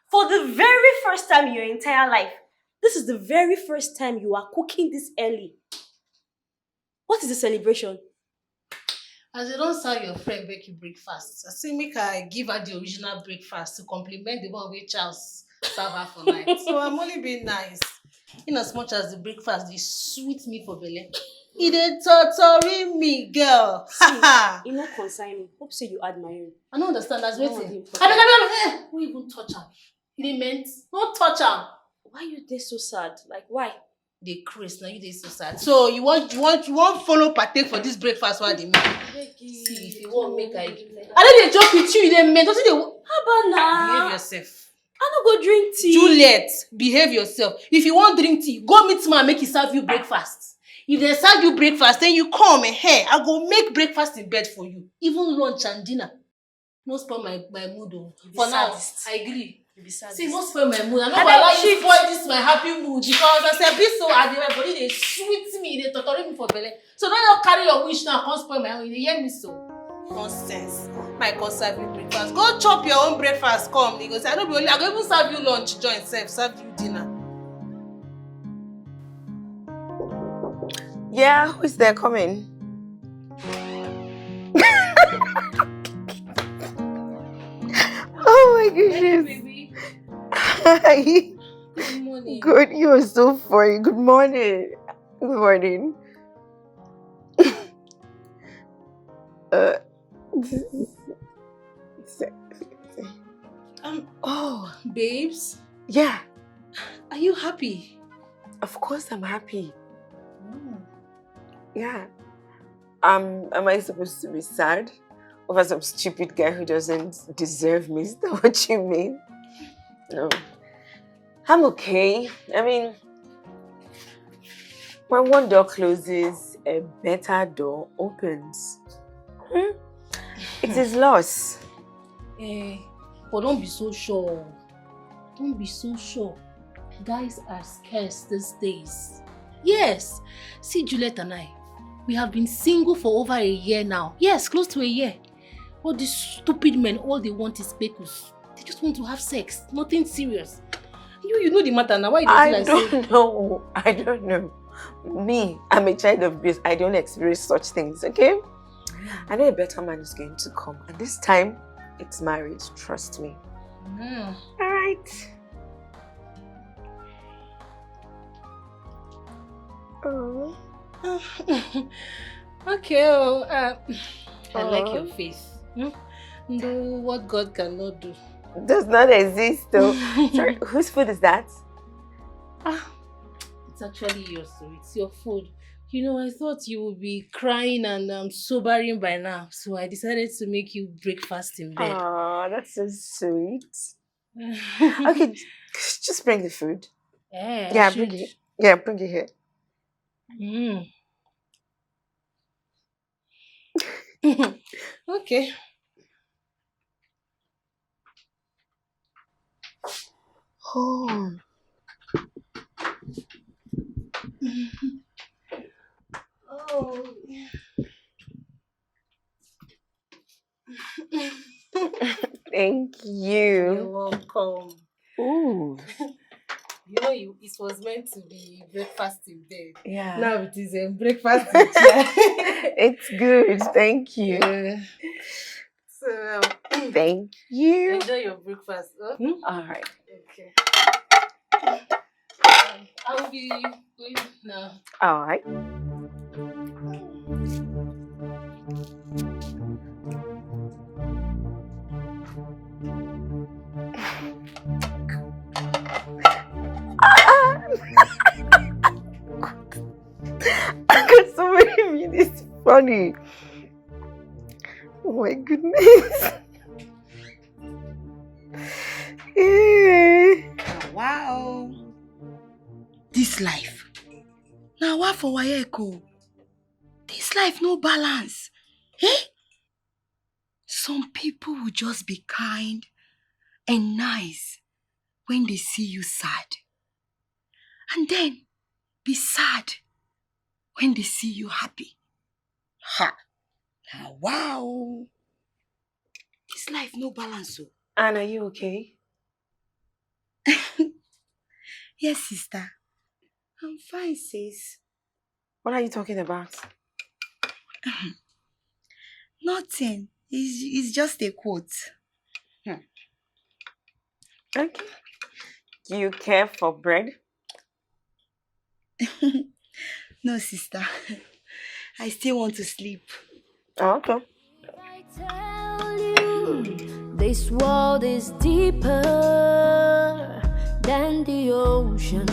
for the very first time in your entire life, this is the very first time you are cooking this early. What is the celebration? As you don't serve your friend Becky breakfast, I say make I give her the original breakfast to complement the one wey Charles serve her for night. So I'm only being nice. In as much as the breakfast dey sweet me for belle, e dey tortori me, girl. See, e no concern me. Hope say you add my own. I no understand. That's wetin. Abeg, abeg, abeg, eh, who even touch am? E dey meant. No touch am. Why you dey so sad? Like, why? Dey craze, na you dey so sad. So you want, you want, you want follow partake for this breakfast wey I dey make? See, if you want make I, I no dey joke with you. You dey meant. Wetin dey? Haba na. Behave yourself. I no go drink tea. Juliet, behave yourself. If you wan drink tea, go meet man make he serve you breakfast. If they serve you breakfast, then you come, eh, eh, I go make breakfast in bed for you. Even lunch and dinner. No spoil my, my mood o. For now, I agree. You be sadist. See, no spoil my mood. I no go allow you spoil this my happy mood because as I be so, I dey, my body dey sweet me, dey tortori me for belle. So don't just carry your wish now, come spoil my own. You dey hear me so? Nonsense. My come serve you breakfast. Go chop your own breakfast, come. You go say, I no be only, I go even serve you lunch, join sef, serve you dinner. Yeah, who's there coming? Oh my goodness. Hi. Good morning. Good, you're so funny. Good morning. Good morning. Uh, this is sexy. Um, oh, babes. Yeah. Are you happy? Of course I'm happy. Mm. Yeah. Um, am I supposed to be sad over some stupid guy who doesn't deserve me? Is that what you mean? No. I'm okay. I mean, when one door closes, a better door opens. Hmm? It is loss. Eh, but don't be so sure. Don't be so sure. Guys are scarce these days. Yes. See, Juliet and I, we have been single for over a year now. Yes, close to a year. All these stupid men, all they want is pekus. They just want to have sex, nothing serious. You, you know the matter now. Why you dey feel like say? I don't know. I don't know. Me, I'm a child of grace. I don't experience such things, okay? I know a better man is going to come. And this time, it's marriage. Trust me. Mm. All right. Oh. Okay, oh, uh, I like your face. Hmm? Do what God cannot do. Does not exist, though. Sorry, whose food is that? Ah, it's actually yours, so it's your food. You know, I thought you would be crying and, um, sobering by now, so I decided to make you breakfast in bed. Aw, that's so sweet. Okay, Just bring the food. Eh, Yeah, bring it. Yeah, bring it here. Mm. Okay. Oh. Oh. Thank You're you. Welcome. Ooh. You know, you, it was meant to be breakfast in bed. Yeah. Now it is a breakfast in chair. It's good. Thank you. Yeah. So, um, Thank you. Enjoy your breakfast. Huh? Hmm? All right. Okay. I'll be going now. All right. I got so many minutes. Funny. Oh my goodness. Eh. Wow. This life. Now what for Wayeko? This life no balance. Eh? Some people will just be kind and nice when they see you sad. And then be sad when they see you happy. Ha! Now wow. This life no balance. Oh. Anne, are you okay? Yes, sister. I'm fine, sis. What are you talking about? Nothing. It's, it's just a quote. Okay. Do you care for bread? No, sister. I still want to sleep. Oh, okay. I tell you, this world is deeper than the ocean.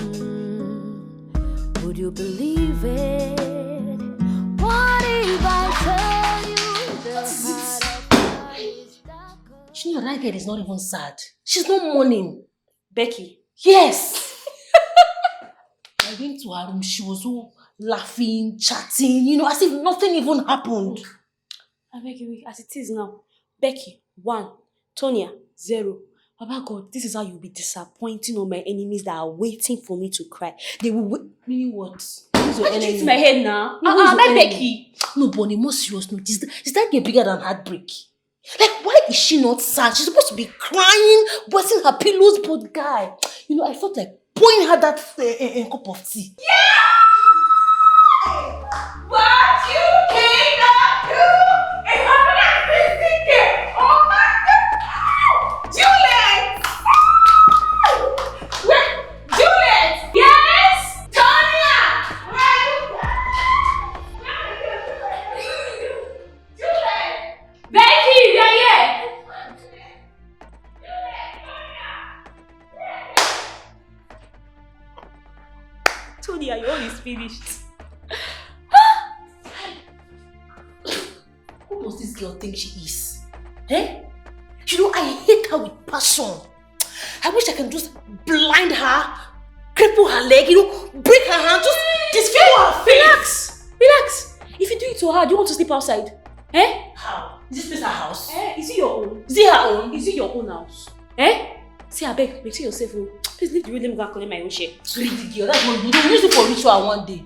Would you believe it? What if I tell you the heart of God is darker? You know that girl is not even sad. She's not mourning. Becky. Yes. I went to her room. She was all laughing, chatting, you know, as if nothing even happened. I beg you, as it is now. Becky, one. Tonya, zero. Baba God, this is how you'll be disappointing all my enemies that are waiting for me to cry. They will wait. Meaning what? Who's your Why did you enemy? hit my head now? No, Uh-uh, who's your my enemy? Becky. No, but on a more serious note, is, is that girl bigger than heartbreak? Like, why is she not sad? She's supposed to be crying, bursting her pillows, but guy, you know, I felt like pouring her that uh, uh, uh, cup of tea. What you cannot do, a hundred and fifty K. Oh my God. Juliet! Wait, Juliet! Yes! Tonya! Where are you? Juliet! Becky, we are here! Tonya, your own is finished. Who does this girl think she is? Eh? You know, I hate her with passion. I wish I can just blind her, cripple her leg, you know, break her hand, just disfigure her face. Relax! Relax! If you do it to her, do you want to sleep outside? Eh? How? Is this place her house? Eh, is it your own? Is it her own? Is it your own house? Eh? See, I beg, maintain yourself. Oh. Please leave the room. Let me go and collect my own share. Greedy girl, that's what you do. Use it for ritual one day.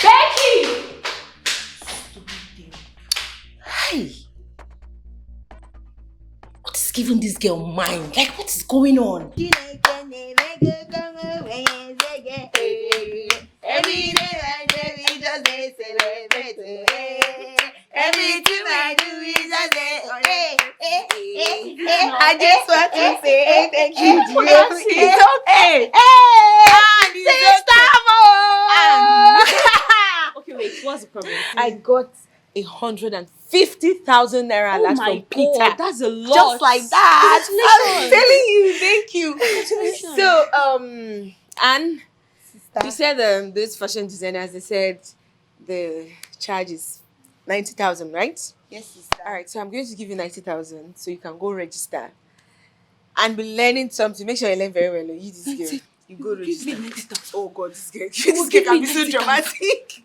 Becky! Hey! What is giving this girl mind? Like, what is going on? Every day I do, we just dey celebrate. Oh, hey. Everything I do is just say, oh, hey, hey, hey, hey. I just want to say thank you, Jehovah. It's okay. Hey, Ah, this is sister Mo. Okay, wait. What's the problem? I got a hundred and fifty thousand naira Oh last my from Peter. God, that's a lot. Just like that. I'm Congratulations. Telling you, thank you. Congratulations. So, um, and Sister. You said um, those fashion designers, they said the charge is ninety thousand, right? Yes, sister. All right, so I'm going to give you ninety thousand so you can go register. and be learning something, make sure you learn very well. Oh, you this girl. You go register. Oh God, this girl. This girl can be so dramatic.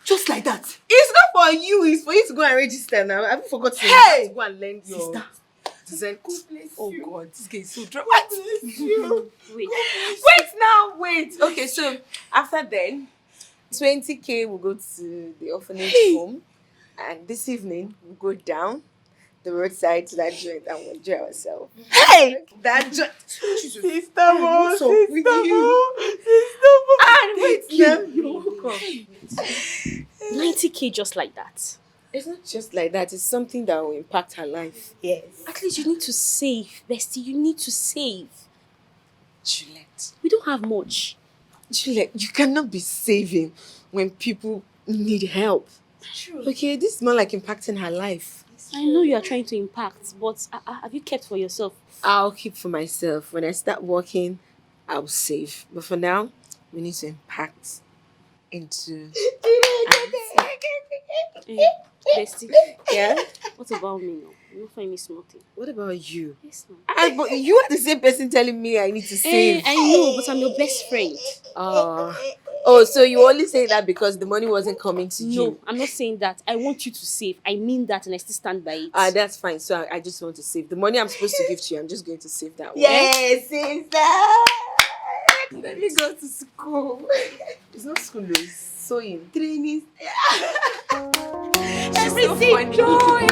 Just like that. It's not for you, it's for you to go and register now. Have you forgotten? Hey! Go and learn your sister. Design. God bless oh you. God, this girl is so dramatic. Wait. Wait now, wait. Okay, so after then, twenty K will go to the orphanage hey. Home. And this evening, we'll go down the roadside to that joint and we'll enjoy ourselves. Hey! That joint. Sister, oh, sister, oh, sister, oh. And wait, you. You're welcome. ninety K just like that. It's not just like that. It's something that will impact her life. Yes. At least you need to save, bestie. You need to save. Juliet. We don't have much. Juliet, you cannot be saving when people need help. True. Okay, this is more like impacting her life. I know you are trying to impact, but uh, uh, have you kept for yourself? I'll keep for myself. When I start working, I'll save. But for now, we need to impact into. Hey, bestie. Yeah? What about me now? You don't find me small thing. What about you? Yes, no. Ah, but you are the same person telling me I need to save. Eh, I know, but I'm your best friend. Uh, oh, so you only say that because the money wasn't coming to you? No, I'm not saying that. I want you to save. I mean that, and I still stand by it. Ah, that's fine. So I, I just want to save. The money I'm supposed to give to you, I'm just going to save that one. Yes, sister. Let me go to school. It's not school, though. It's sewing. Training. Everything so join.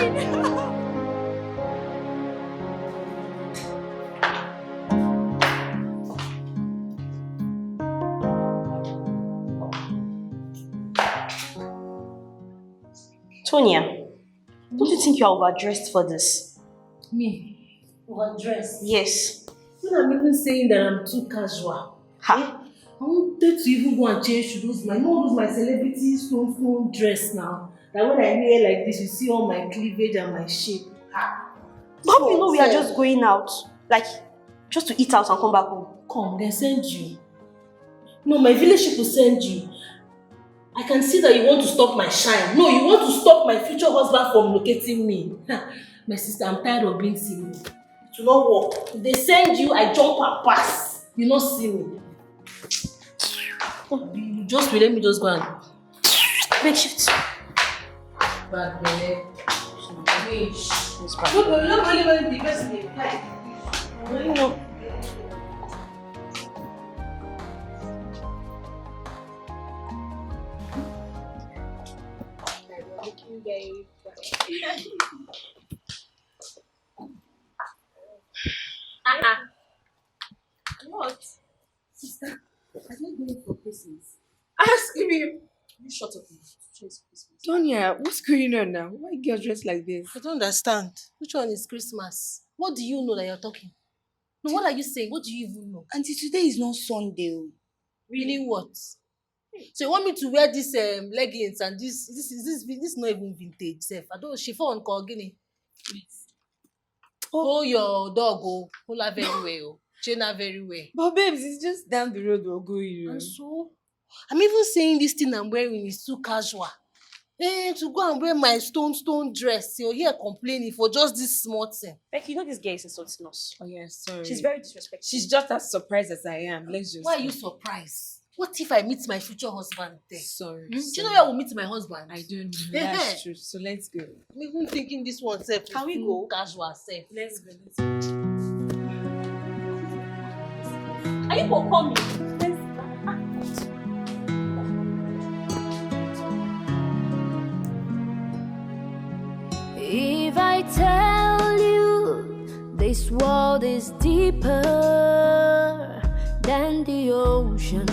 Tonya, don't you think you're overdressed for this? Me? Overdressed? Yes. When I'm even saying that I'm too casual. Ha! Eh? I wanted to even go and change to those my, you know those my celebrity stone stone dress now. That when I wear like this, you see all my cleavage and my shape. Ha! Don't you know we are just going out? Like, just to eat out and come back home. Come, they send you. No, my village people send you. I can see that you want to stop my shine. No, you want to stop my future husband from locating me. My sister, I'm tired of being single. It will not work. If they send you, I jump and pass. You not see me. You just wait, let me just go and make shift. Bad belle. Bitch. No, no, no, no, no, the person dey fly. I don't know. Uh-uh. What? Sister, are you going for Christmas? Ask me. You shut up now. Tonya, what's going on now? Why girl dressed like this? I don't understand. Which one is Christmas? What do you know that you're talking? No, what are you saying? What do you even know? Auntie, today is not Sunday. Oh. Really what? So you want me to wear this um, leggings and this this is this this is not even vintage sef. I don't chiffon ko gini. Oh. Hold your dog oh, hold her very well oh, train her very well. But babes, it's just down the road we're going. And so I'm even saying this thing I'm wearing is too casual. Eh, to go and wear my stone stone dress, you're here complaining for just this small thing. Becky, you know this girl is insulting us. Oh yeah, sorry. She's very disrespectful. She's just as surprised as I am. Let's just. Why are you surprised? What if I meet my future husband there? Sorry. Hmm? Do you know where I will meet my husband? I don't know. That's true. So let's go. I'm even thinking this one self. Can we go? Casual self. Let's go. Let's go. Are you for coming? Let's go. If I tell you this world is deeper than the ocean,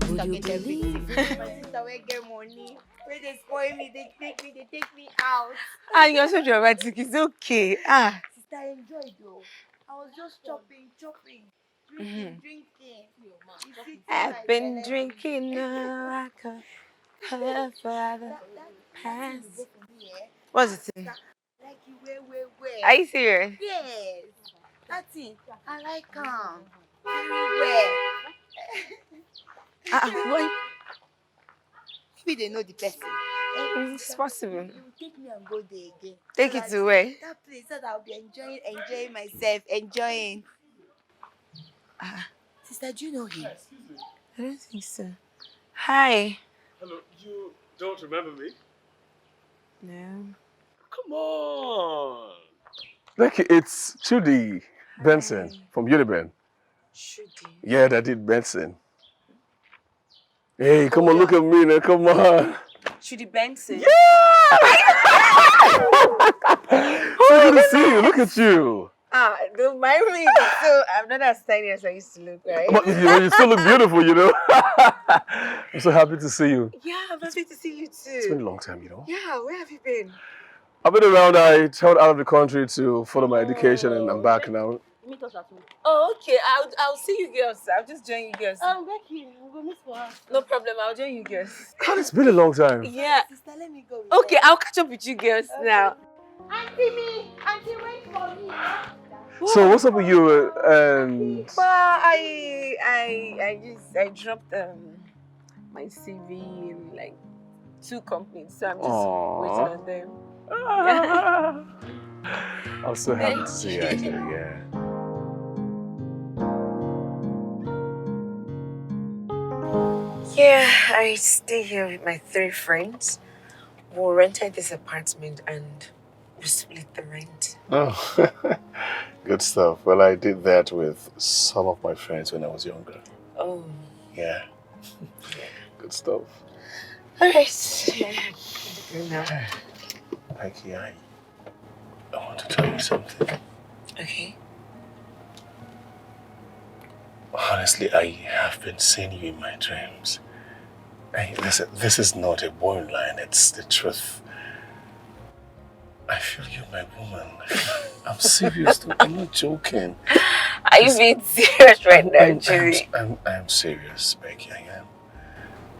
would you believe? My sister wey get money, wey dey spoil me, dey take me, dey take me out. Ah, you're so dramatic. It's okay. Ah. Sister, I enjoyed though. I was just chopping, chopping, drinking, mm-hmm. Drinking. I've been drinking like a for the past. What's the thing? Like you well, well, well. Are you serious? Yes. That thing, I like am. Very well. Ah, uh, what? Maybe they know the person. It's possible. You take me and go there again. Take So it that- to where? That place, so that I'll be enjoying, enjoying myself, enjoying. Ah, sister, do you know him? I don't think so. Hi. Hello, you don't remember me? No. Come on. Look, it's Chudi Benson from Uniben. Chudi. Yeah, that did Benson. Hey, come on, look at me now. Come on. Chudi Benson. So good to see you. Look at you. Ah, don't mind me. So I'm not as tiny as I used to look, right? But you, you still look beautiful, you know. I'm so happy to see you. Yeah, I'm happy to see you It's been a too. Long time, you know. Yeah, where have you been? I've been around. I traveled out of the country to further my education, and I'm back now. Meet us at home. Oh, okay. I'll I'll see you girls. I'll just join you girls. Um, Becky, we'll go meet for us. No problem. I'll join you girls. God, it's been a long time. Yeah. Sister, let me go. With Okay, I'll catch up with you girls now. Auntie me, Auntie, wait for me. So what's up with you? And Well, I I I just I dropped um my C V in like two companies, so I'm just Aw. waiting on them. I'm so happy to see you, actually. Yeah. Yeah, I stay here with my three friends. We rented this apartment and we split the rent. Oh, good stuff. Well, I did that with some of my friends when I was younger. Oh, Yeah. Good stuff. all right. Yeah. Becky, I, I want to tell you something. Okay. Honestly, I have been seeing you in my dreams. Hey, listen, this is not a boring line, it's the truth. I feel you're my woman. I'm serious, though. I'm not joking. Are you being serious right now, I'm, I'm, Julie? I'm, I'm serious, Becky. I am.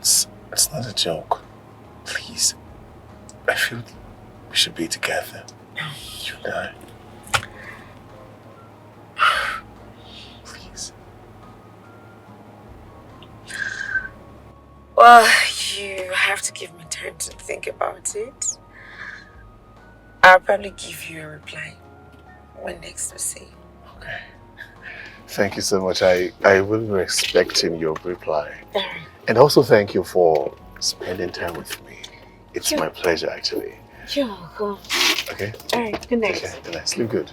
It's, it's not a joke. Please. I feel we should be together. You and I. Please. Well, you have to give me time to think about it. I'll probably give you a reply when next we see. Okay. Thank you so much. I, I will be expecting your reply. And also thank you for spending time with me. It's my pleasure, actually. You're welcome. Okay? All right, good night. Okay, then I sleep good.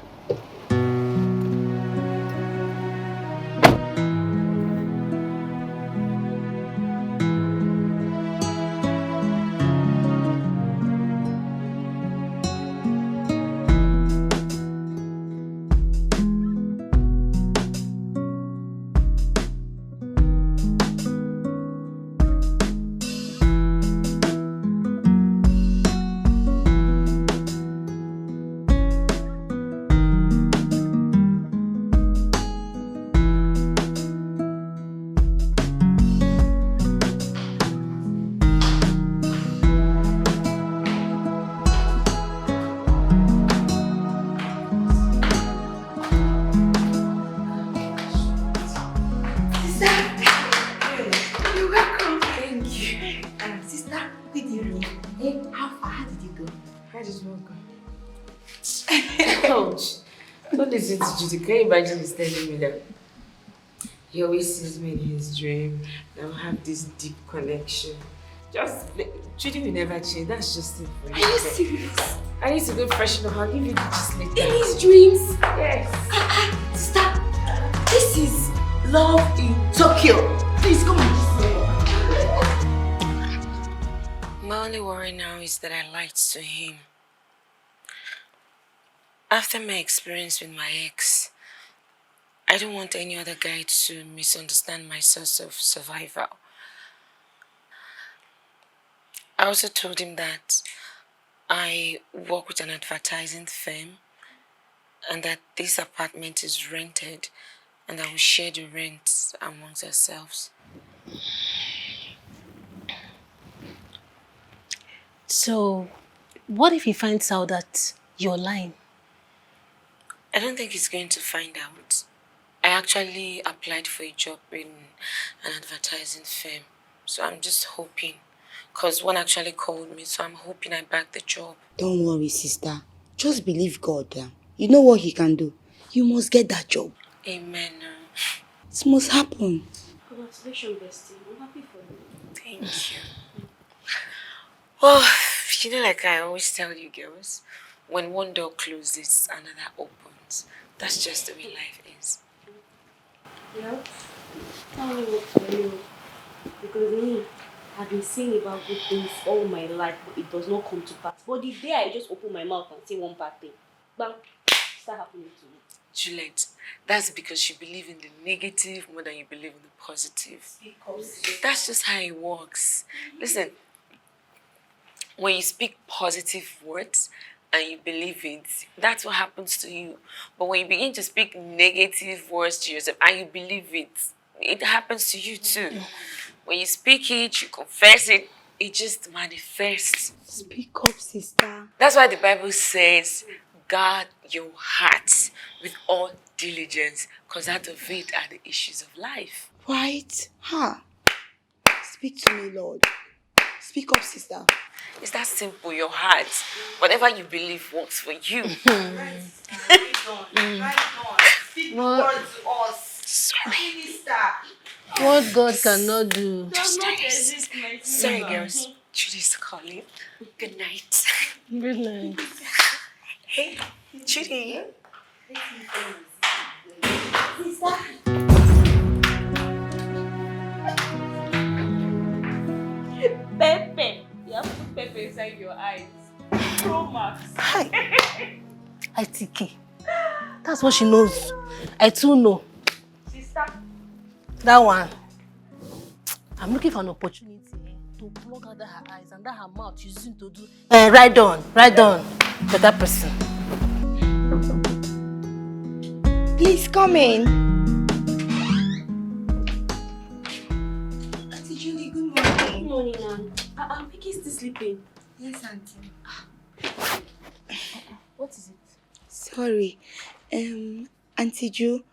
Sister, you're welcome. Thank you. Um, sister, good evening. Hey, how far? How did it go? How did it go? Ouch. Don't listen to Judy. Can you imagine he's telling me that he always sees me in his dream? That we have this deep connection. Just, Judy will never change. That's just it for you. Are you serious? I need to go freshen up. I'll give you the gist later. In his dreams? Yes. Ah, ah, sister, this is love in Tokyo. Please come and kiss me. My only worry now is that I lied to him. After my experience with my ex, I don't want any other guy to misunderstand my source of survival. I also told him that I work with an advertising firm and that this apartment is rented and that we share the rent amongst ourselves. So, what if he finds out that you're lying? I don't think he's going to find out. I actually applied for a job in an advertising firm, so I'm just hoping, because one actually called me, so I'm hoping I bag the job. Don't worry, sister. Just believe God. Eh? You know what He can do. You must get that job. Amen. It must happen. Congratulations, bestie. I'm happy for you. Thank you. Well, you know, like I always tell you girls, when one door closes, another opens. That's just the way life is. Well, tell me what to do. Because me, I've been saying about good things all my life, but it does not come to pass. But the day I just open my mouth and say one bad thing, bam, start happening to me. Juliet, that's because you believe in the negative more than you believe in the positive. That's just how it works. Listen, when you speak positive words and you believe it, that's what happens to you. But when you begin to speak negative words to yourself and you believe it, it happens to you too. When you speak it, you confess it, it just manifests. Speak up, sister. That's why the Bible says, "Guard your heart with all diligence, because out of it are the issues of life." Right? Ha! Speak to me, Lord. Speak up, sister. It's that simple, your heart. Whatever you believe works for you. Right on, right on. Speak the word to us. Minister. What God cannot do. Does not exist, my Sorry, sister. Girls. Judy's calling. Good night. Good night. Hey, Judy. Pepe, you have put pepper inside your eyes. Pro Max. Hi. I T K. That's what she knows. I too know. Sister. That one. I'm looking for an opportunity eh, to plug out that her eyes and that her mouth she's using to do. Uh, right on, right on. Better person. Please come in. Auntie Julie, good morning. Good morning, Nan. Uh, um, Vicky is still sleeping. Yes, Auntie. What is it? Sorry. Um, Auntie Ju,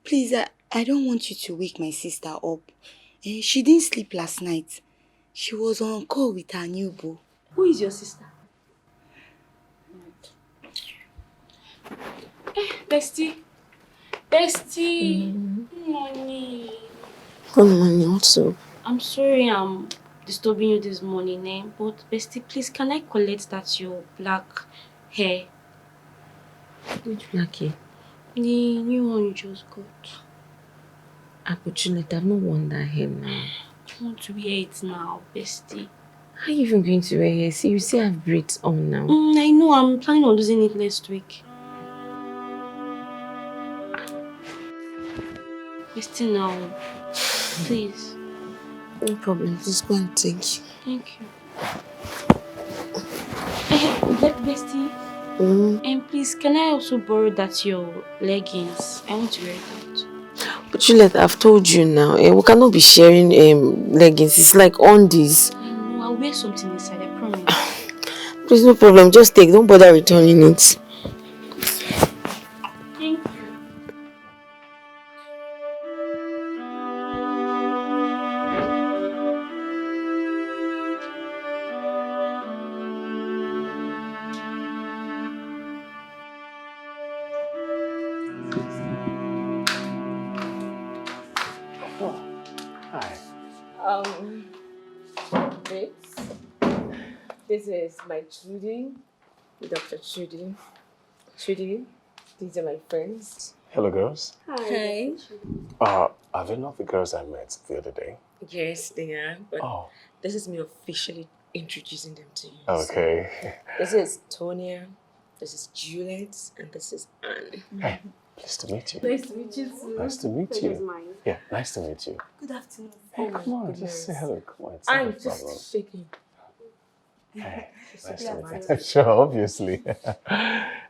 please, I, I don't want you to wake my sister up. Eh, she didn't sleep last night. She was on call with her new boo. Who is your sister? Eh, bestie. Bestie. Good morning. Good morning, what's up? I'm sorry I'm disturbing you this morning, eh? But bestie, please, can I collect that your black hair? Which black hair? The new one you just got. Opportunity, I've not worn that hair now. I want to wear it now, bestie. How are you even going to wear hair? See, you still have braids on now. Mm, I know, I'm planning on losing it next week. Bestie now, please. No problem, please go and take. Thank you. Eh, be- bestie, Mm. and please, can I also borrow that your leggings? I want to wear it out. But Juliet, I've told you now, eh, we cannot be sharing um, leggings. It's like undies. I know, I'll wear something inside, I promise. Please, no problem. Just take. Don't bother returning it. Thank you. Hi. Um, babes, this is my Judy, Doctor Judy. Judy, these are my friends. Hello, girls. Hi. Uh, are they not the girls I met the other day? Yes, they are. But Oh, this is me officially introducing them to you. Okay. This is Tonia. This is Juliet, and this is Anne. Hey, pleased to meet you. Nice to meet you too. Nice to meet Pleasure's you. Mine. Yeah, nice to meet you. Good afternoon. Hey, Oh my come on, just say goodness. Hello. Come on, it's not I'm a just problem. Shaking. Hey, nice Yeah, to man. meet you. Sure, obviously.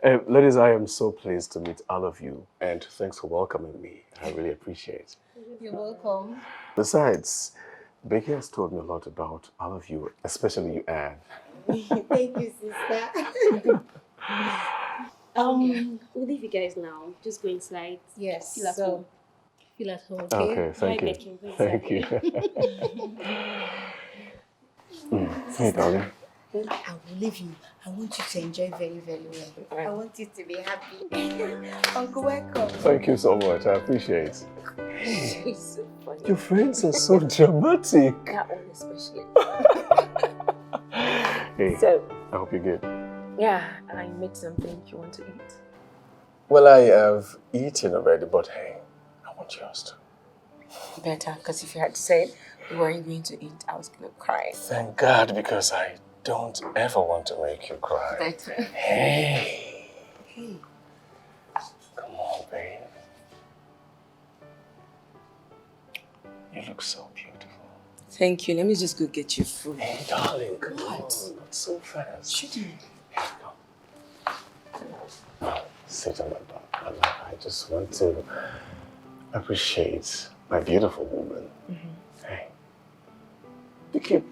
Um, ladies, I am so pleased to meet all of you, and thanks for welcoming me. I really appreciate it. You're welcome. Besides, Becky has told me a lot about all of you, especially you, Anne. Thank you, sister. Um, we'll leave you guys now. Just go inside. Yes. Feel at So, home. feel at home. Okay, thank Hi, you. Becky. Thank you. Mm. Hey, darling. I will leave you. I want you to enjoy very, very well. I want you to be happy. Uncle, welcome. Thank you so much. I appreciate it. She's so funny. Your friends are so dramatic. That one especially. Hey, So, I hope you're good. Yeah, I made something you want to eat. Well, I have eaten already, but hey, I want yours too. Better, because if you had said you weren't going to eat, I was going to cry. Thank God, because I don't ever want to make you cry. Better. Hey, Hey, come on, babe. You look so beautiful. Thank you. Let me just go get you food. Hey, darling, come What? on, not so fast. Shouldn't. Here you go. Sit on my butt. I just want to appreciate my beautiful woman. Hey, you keep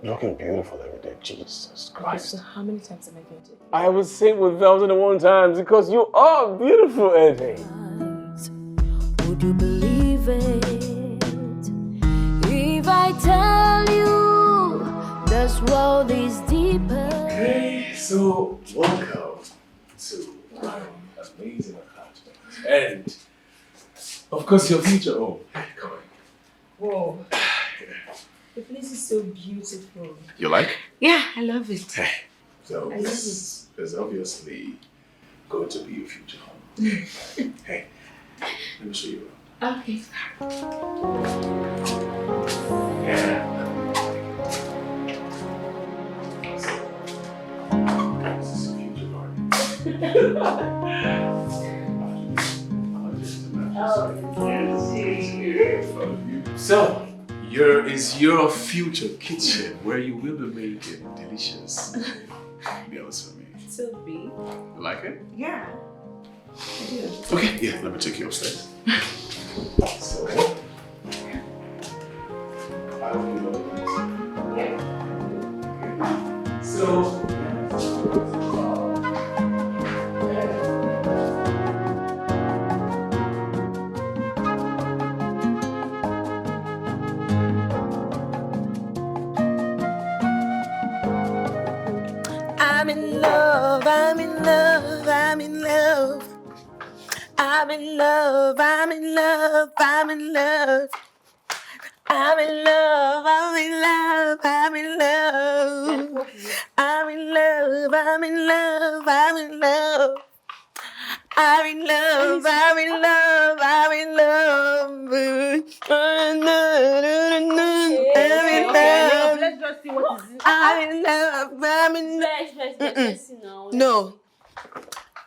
looking beautiful every day. Jesus Christ. So how many times am I going to? I will say one thousand and one times because you are beautiful, Eddie. Would you believe it if I tell you this world is deeper? Okay, so welcome to my amazing apartment. And of course, your future home. Come on. Whoa. The place is so beautiful. You like? Yeah, I love it. So I love this is obviously going to be your future home. Hey, let me show you around. Okay. Yeah. So, this is your future garden. Oh, yes. So, here is your future kitchen where you will be making delicious meals for me. So big. You like it? Yeah. I do. Okay, yeah, let me take you upstairs. So, I will be loving this. So, I'm in love, I'm in love, I'm in love. I'm in love, I'm in love, I'm in love. I'm in love, I'm in love, I'm in love. I'm in love, I'm in love, I'm in love. I'm in love, I'm in love, I'm in love. I'm in love. Let's just see what is it. I'm in love, I'm in love. First, first, first, let's see now. No.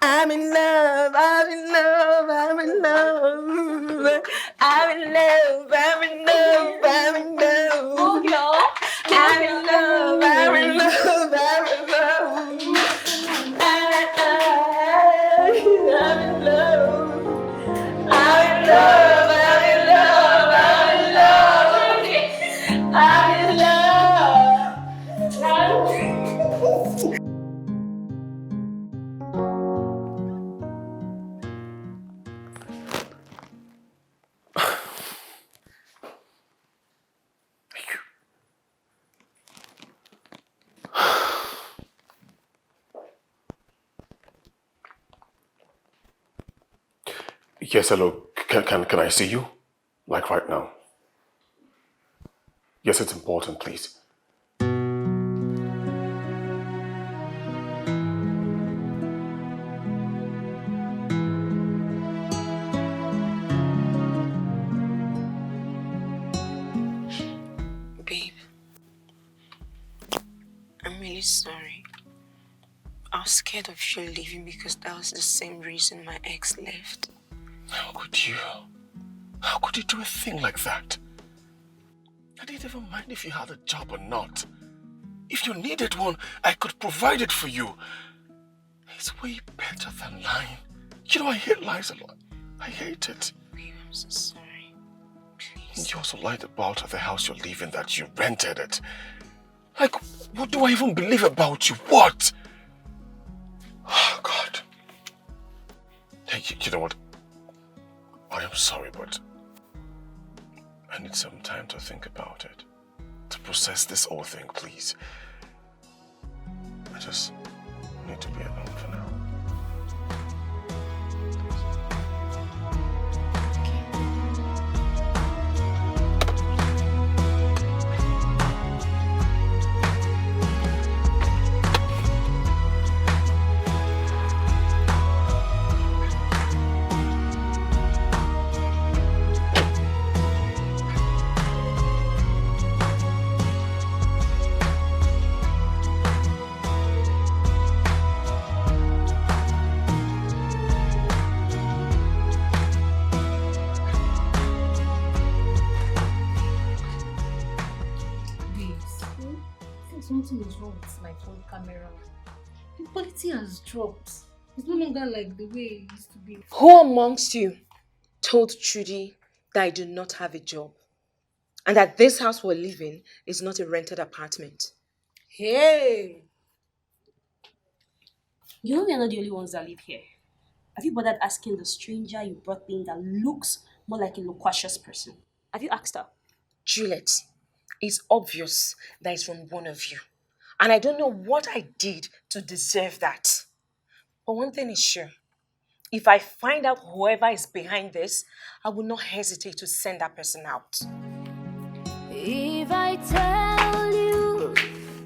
I'm in love, I'm in love, I'm in love. I'm in love, I'm in love, I'm in love. Go, girl. I'm in love, I'm in love, I'm in love. I'm in love, I'm in love, I'm in love. I'm in love. Yes, hello. Can, can, can I see you? Like right now. Yes, it's important, please. Babe, I'm really sorry. I was scared of you leaving because that was the same reason my ex left. How could you? How could you do a thing like that? I didn't even mind if you had a job or not. If you needed one, I could provide it for you. It's way better than lying. You know, I hate lies a lot. I hate it. Babe, I'm so sorry. Please. You also lied about the house you're living, that you rented it. Like, what do I even believe about you? What? Oh, God. Hey, you, you know what? I am sorry, but I need some time to think about it. to process this whole thing, please. I just need to be alone for now. Something is wrong with my phone camera. The quality has dropped. It's no longer like the way it used to be. Who amongst you told Trudy that I do not have a job and that this house we're living is not a rented apartment? Hey! You know we are not the only ones that live here. Have you bothered asking the stranger you brought in that looks more like a loquacious person? Have you asked her? Juliet, it's obvious that it's from one of you. And I don't know what I did to deserve that. But one thing is sure, if I find out whoever is behind this, I will not hesitate to send that person out. If I tell you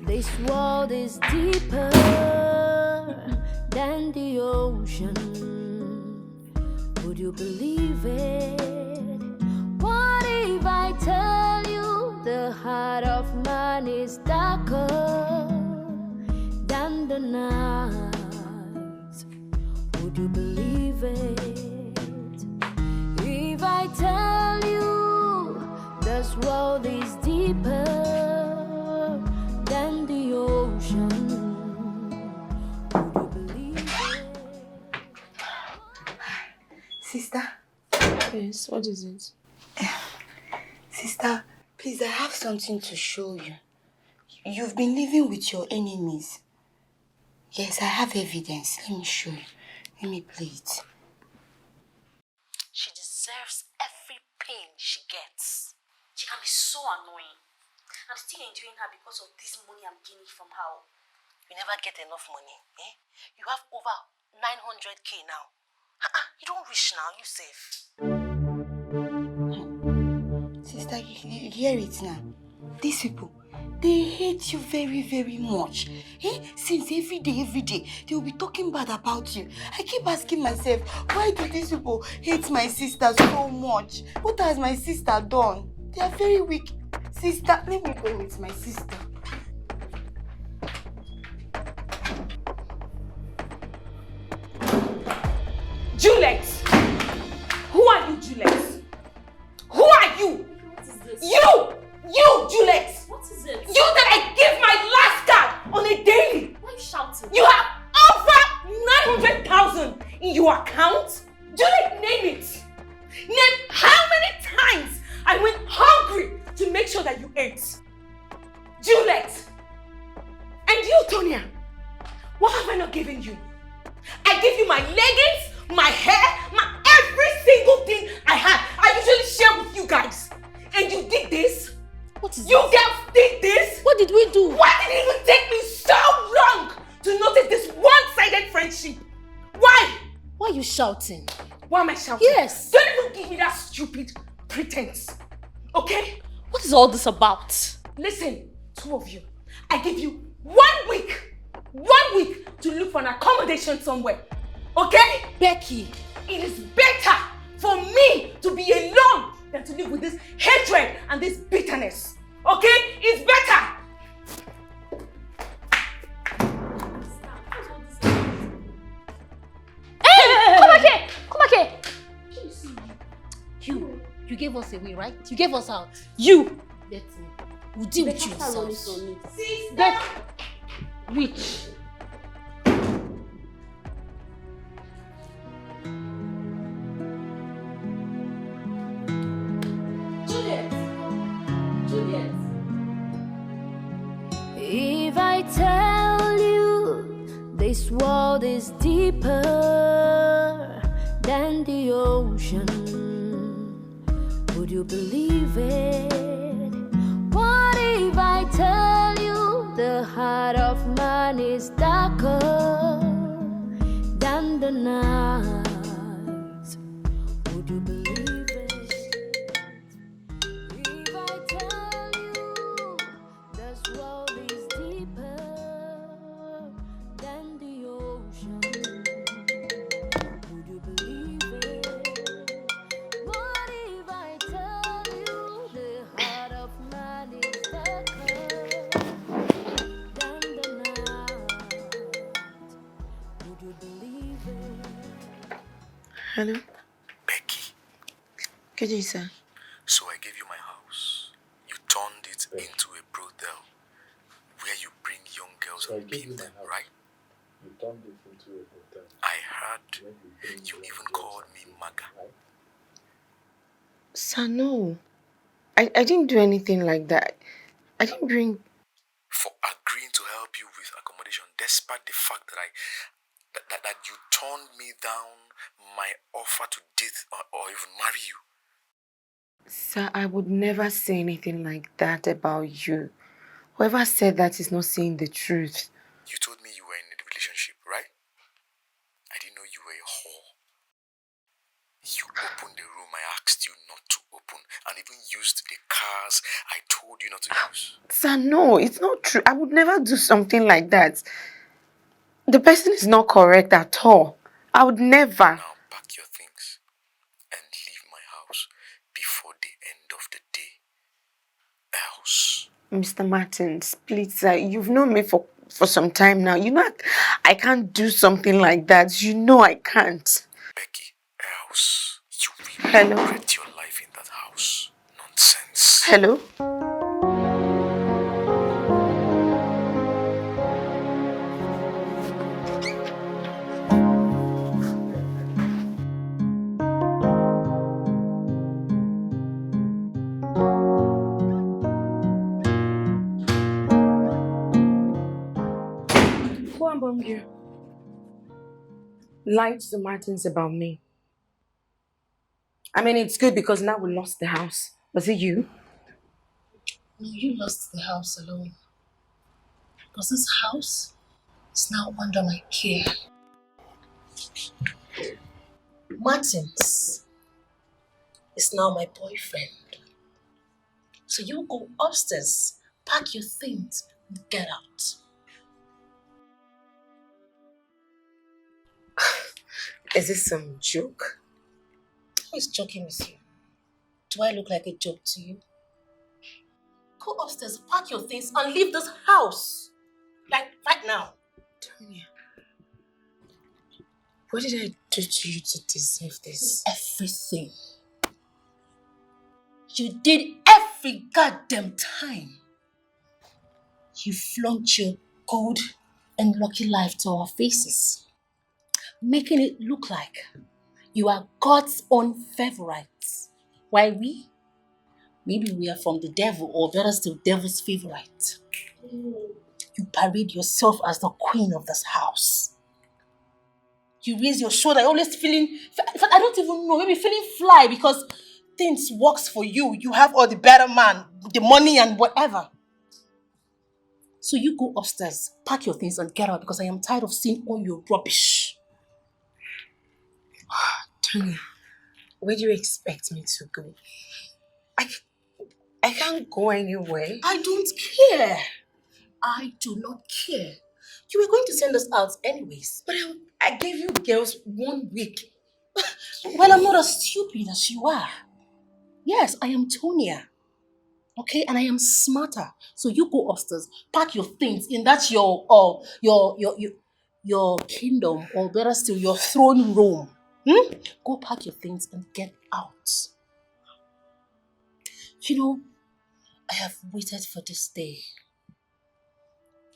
this world is deeper than the ocean, would you believe it? What if I tell you the heart of man is darker than the night? Would you believe it? If I tell you this world is deeper than the ocean, would you believe it? Sister? Yes, what is it? Sister, please, I have something to show you. You've been living with your enemies. Yes, I have evidence. Let me show you. Let me play it. She deserves every pain she gets. She can be so annoying. I'm still enjoying her because of this money I'm gaining from her. You never get enough money, eh? You have over nine hundred K now. Ah, ah, you don't reach now, you sef. Sister, you, you hear it now. These people, they hate you very, very much. Eh? Since every day, every day, they will be talking bad about you. I keep asking myself, why do these people hate my sister so much? What has my sister done? They are very weak. Sister, let me go with my sister. Juliet! Who are you, Juliet? Who are you? What is this? You! You, Juliet! What is it? You that I give my last card on a daily! Why are you shouting? You have over nine hundred thousand in your account? Juliet, name it! Name how many times I went hungry to make sure that you ate. Juliet! And you, Tonia, what have I not given you? I give you my leggings, my hair, my every single thing I have. I usually share with you guys. And you did this? What is You this? girls did this? What did we do? Why did it even take me so long to notice this one-sided friendship? Why? Why are you shouting? Why am I shouting? Yes. Don't even give me that stupid pretense. Okay? What is all this about? Listen, two of you. I give you one week. One week to look for an accommodation somewhere. Okay? Becky. It is better for me to be alone than to live with this hatred and this bitterness. Okay? It's better. Hey! Come back here! Come back here! You, you gave us away, right? You gave us out. You! Let me. We'll deal with you ourselves. Which? Juliet! Juliet! If I tell you this world is deeper than the ocean, would you believe it? What if darker than the night. Would you believe it if I tell you this world is deeper than the ocean? Would you believe it? What if I tell you the heart of man is darker than the night? Would you believe it? Hello. Becky. Good day, sir. So I gave you my house. You turned it into a brothel where you bring young girls and pimp them, right? You turned it into a hotel. I heard you even called me maga. Sir, no. I, I didn't do anything like that. I didn't bring. For agreeing to help you with accommodation despite the fact that I that, that, that you turned me down my offer to date or, or even marry you. Sir, I would never say anything like that about you. Whoever said that is not saying the truth. You told me you were in a relationship, right? I didn't know you were a whore. You opened the room I asked you not to open and even used the cars I told you not to use. Sir, no, it's not true. I would never do something like that. The person is not correct at all. I would never. Now pack your things and leave my house before the end of the day. Else. Mister Martins, please, sir, you've known me for, for some time now. You know, I, I can't do something like that. You know I can't. Becky, else. You will Hello? Regret your life in that house. Nonsense. Hello? Who among you lied to the Martins about me? I mean, it's good because now we lost the house. Was it you? No, you lost the house alone. Because this house is now under my care. Martins is now my boyfriend. So you go upstairs, pack your things, and get out. Is this some joke? Who is joking with you? Do I look like a joke to you? Go upstairs, pack your things, and leave this house. Like, right now. Tonya, what did I do to you to deserve this? Everything. You did every goddamn time. You flunked your good and lucky life to our faces, making it look like you are God's own favorites. Why we? Maybe we are from the devil, or better still, devil's favorite. You parade yourself as the queen of this house. You raise your shoulder, you're always feeling, in fact, I don't even know, maybe feeling fly because things works for you. You have all the better man, the money and whatever. So you go upstairs, pack your things and get out because I am tired of seeing all your rubbish. Tonya, where do you expect me to go? I, I can't go anywhere. I don't care. I do not care. You were going to send us out anyways. But I, I gave you girls one week. Well, I'm not as stupid as you are. Yes, I am Tonya. Okay, and I am smarter. So you go upstairs, pack your things in that your uh, your your your your kingdom, or better still, your throne room. Hmm? Go pack your things and get out. You know, I have waited for this day.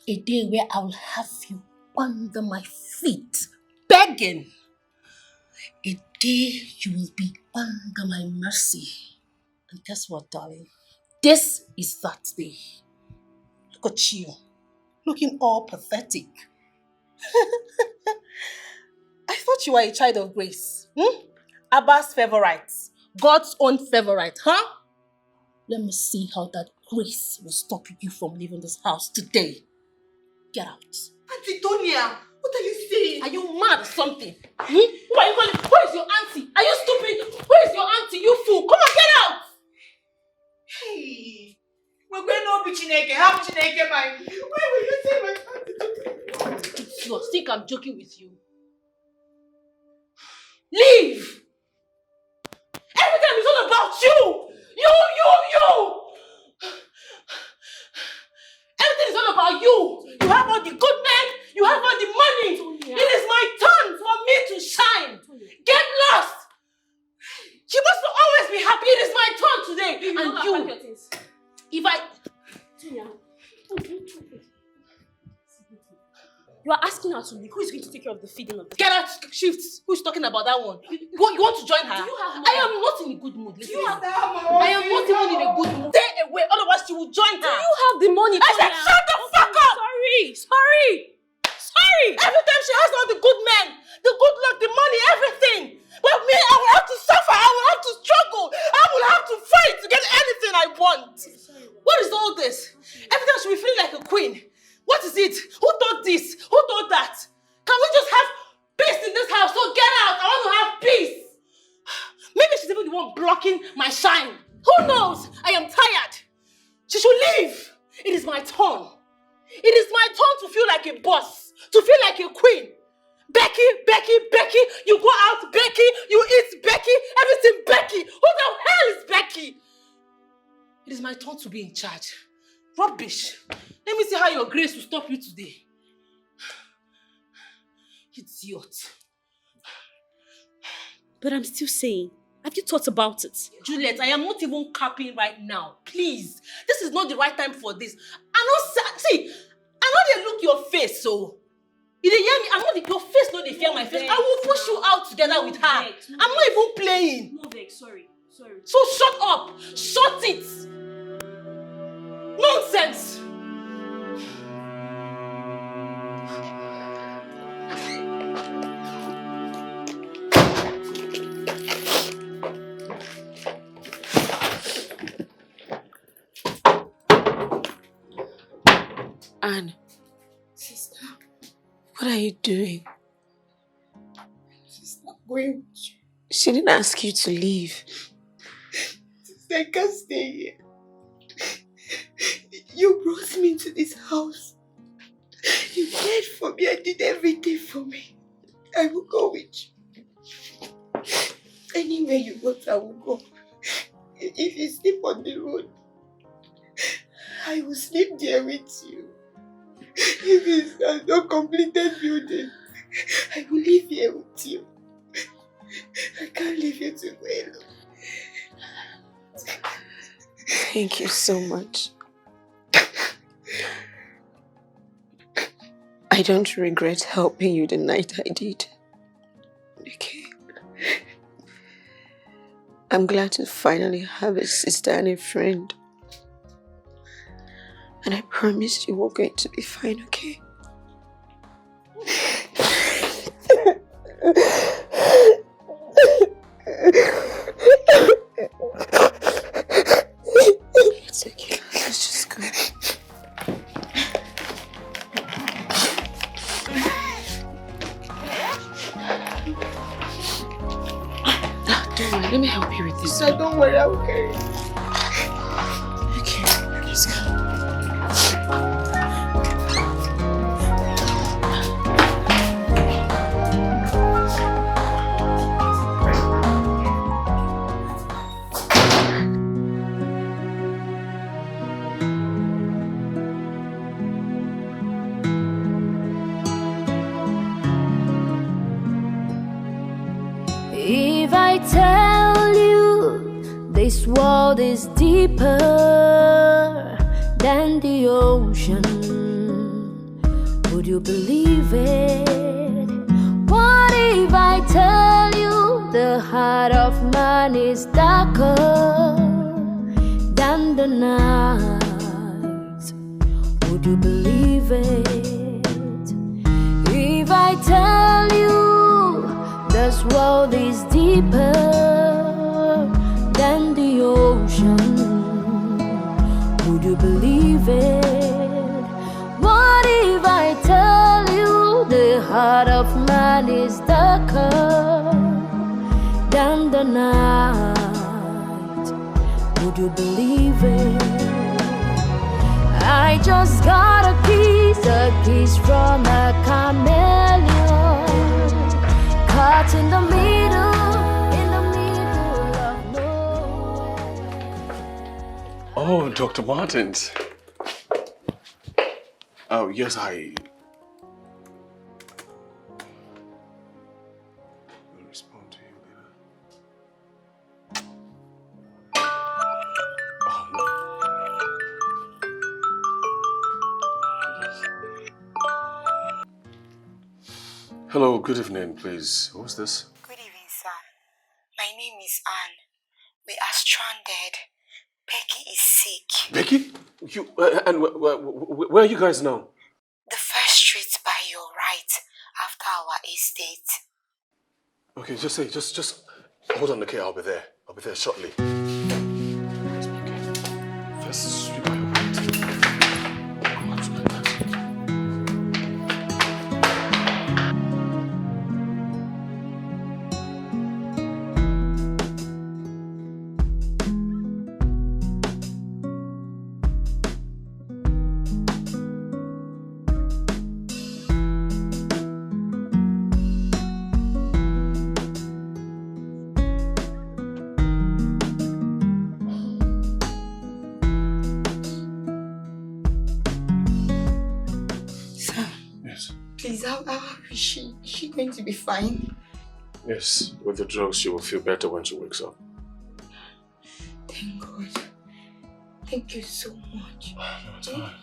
A day where I will have you under my feet, begging. A day you will be under my mercy. And guess what, darling? This is that day. Look at you, looking all pathetic. I thought you were a child of grace. Hmm? Abba's favorite, God's own favorite, huh? Let me see how that grace will stop you from leaving this house today. Get out. Auntie Tonya, what are you saying? Are you mad or something? Hmm? Who are you calling? Who is your auntie? Are you stupid? Who is your auntie? You fool! Come on, get out! Hey, we're going to be Chineke. How Chineke mind? Why will you say my auntie? You think I'm joking with you? Leave! Everything is all about you! You, you, you! Everything is all about you! You have all the good men, you have all the money! It is my turn for me to shine! Get lost! You must always be happy! It is my turn today! And you, if I... You are asking her to leave. Who is going to take care of the feeding of the... Get out, shift. Who's talking about that one? You, you, want, you want to join her? Do you have money? I am not in a good mood. Listen. Do you have... I am not even in a good mood. Stay away, otherwise she will join her. Do you have the money? I said, shut the fuck up! Sorry, sorry, sorry. Every time she has all the good men, the good luck, the money, everything. But me, I will have to suffer. I will have to struggle. I will have to fight to get anything I want. What is all this? Every time she will feel like a queen. What is it? Who told this? Who told that? Can we just have peace in this house? So get out. I want to have peace. Maybe she's even the one blocking my shine. Who knows? I am tired. She should leave. It is my turn. It is my turn to feel like a boss, to feel like a queen. Becky, Becky, Becky, you go out, Becky, you eat, Becky, everything, Becky. Who the hell is Becky? It is my turn to be in charge. Rubbish. Let me see how your grace will stop you today. Idiot. But I'm still saying, have you thought about it? Juliet, I am not even capping right now. Please. This is not the right time for this. I know, see, I know they look your face, so. You dey hear me? I'm not the, your face, no dey fear my face. I will push you out together with her. I'm not even playing. No vex, sorry. Sorry. So shut up! Shut it! Nonsense! Anne. Sister. What are you doing? She's not going with you. She didn't ask you to leave. Sister, I can't stay here. You brought me into this house. You cared for me and did everything for me. I will go with you. Anywhere you want, I will go. If you sleep on the road, I will sleep there with you. If it's an uncompleted building, I will live here with you. I can't leave you to go alone. Thank you so much. I don't regret helping you the night I did. Okay? I'm glad to finally have a sister and a friend. And I promise you we're going to be fine, okay? It's okay. Let's just go. Ah, don't worry, let me help you with this. So don't worry, I will carry it. Okay, let's go. If I tell you this world is deeper than the ocean, would you believe it? What if I tell you the heart of man is darker than the night? Would you believe it? If I tell you this world is deeper than the ocean, would you believe it? What if I tell Is darker than the night. Would you believe it? I just got a kiss, a kiss from a chameleon. Caught in the middle, in the middle of nowhere. Oh, Doctor Martens. Oh, yes, I will respond to you later. Oh, no. Hello, good evening, please. Who's this? Good evening, sir. My name is Anne. We are stranded. Becky is sick. Becky? You, uh, and wh- wh- wh- wh- where are you guys now? The first street by your right, after our estate. Okay, just say, just, just hold on, okay? I'll be there. I'll be there shortly. First street by your right. Sir, yes. Please, how, how is she? Is she going to be fine? Yes, with the drugs, she will feel better when she wakes up. Thank God. Thank you so much. No, it's fine.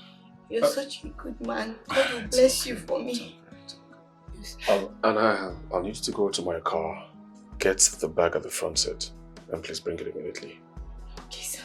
You're such a good man. God will bless you for me. I'll, and I have, I'll need you to go to my car, get the bag at the front seat, and please bring it immediately. Okay, sir.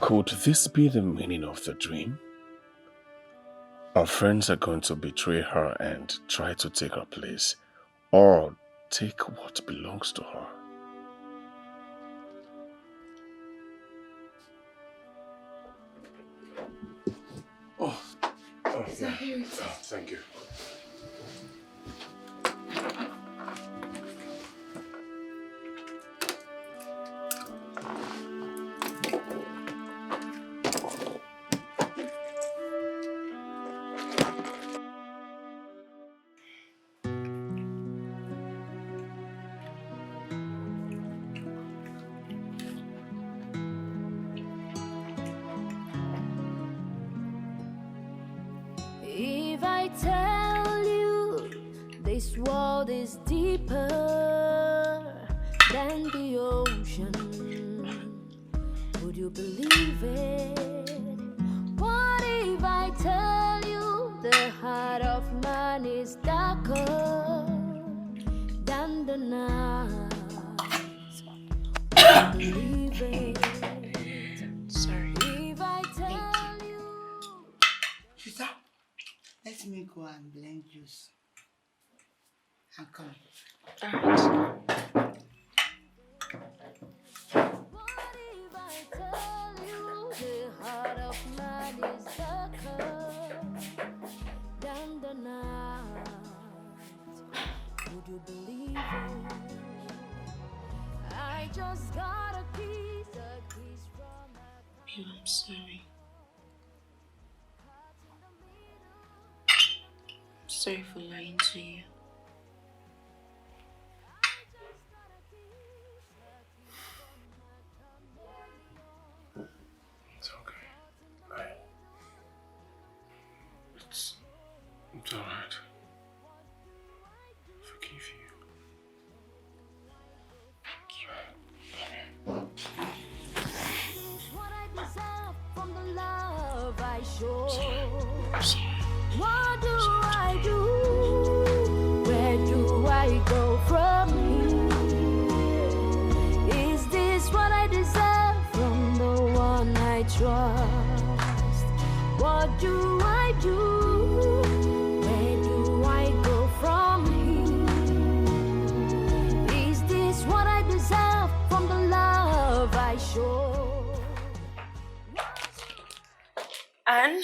Could this be the meaning of the dream? Our friends are going to betray her and try to take her place, or take what belongs to her. Oh, oh, yeah. Oh, thank you. If I tell you this world is deeper than the ocean, would you believe it? What if I tell you the heart of man is darker than the night? Believe it. Sorry. If I tell you. Sister, let me go and blend juice. And come. Alright. What if I tell you the heart of man is darker than the night? Would you believe it? I just got a kiss, a kiss from a Babe, I'm sorry. Sorry for lying to you. It's okay. I, What do I do? Where do I go from here? Is this what I deserve from the one I trust? What do I do? Where do I go from here? Is this what I deserve from the love I show? Anne?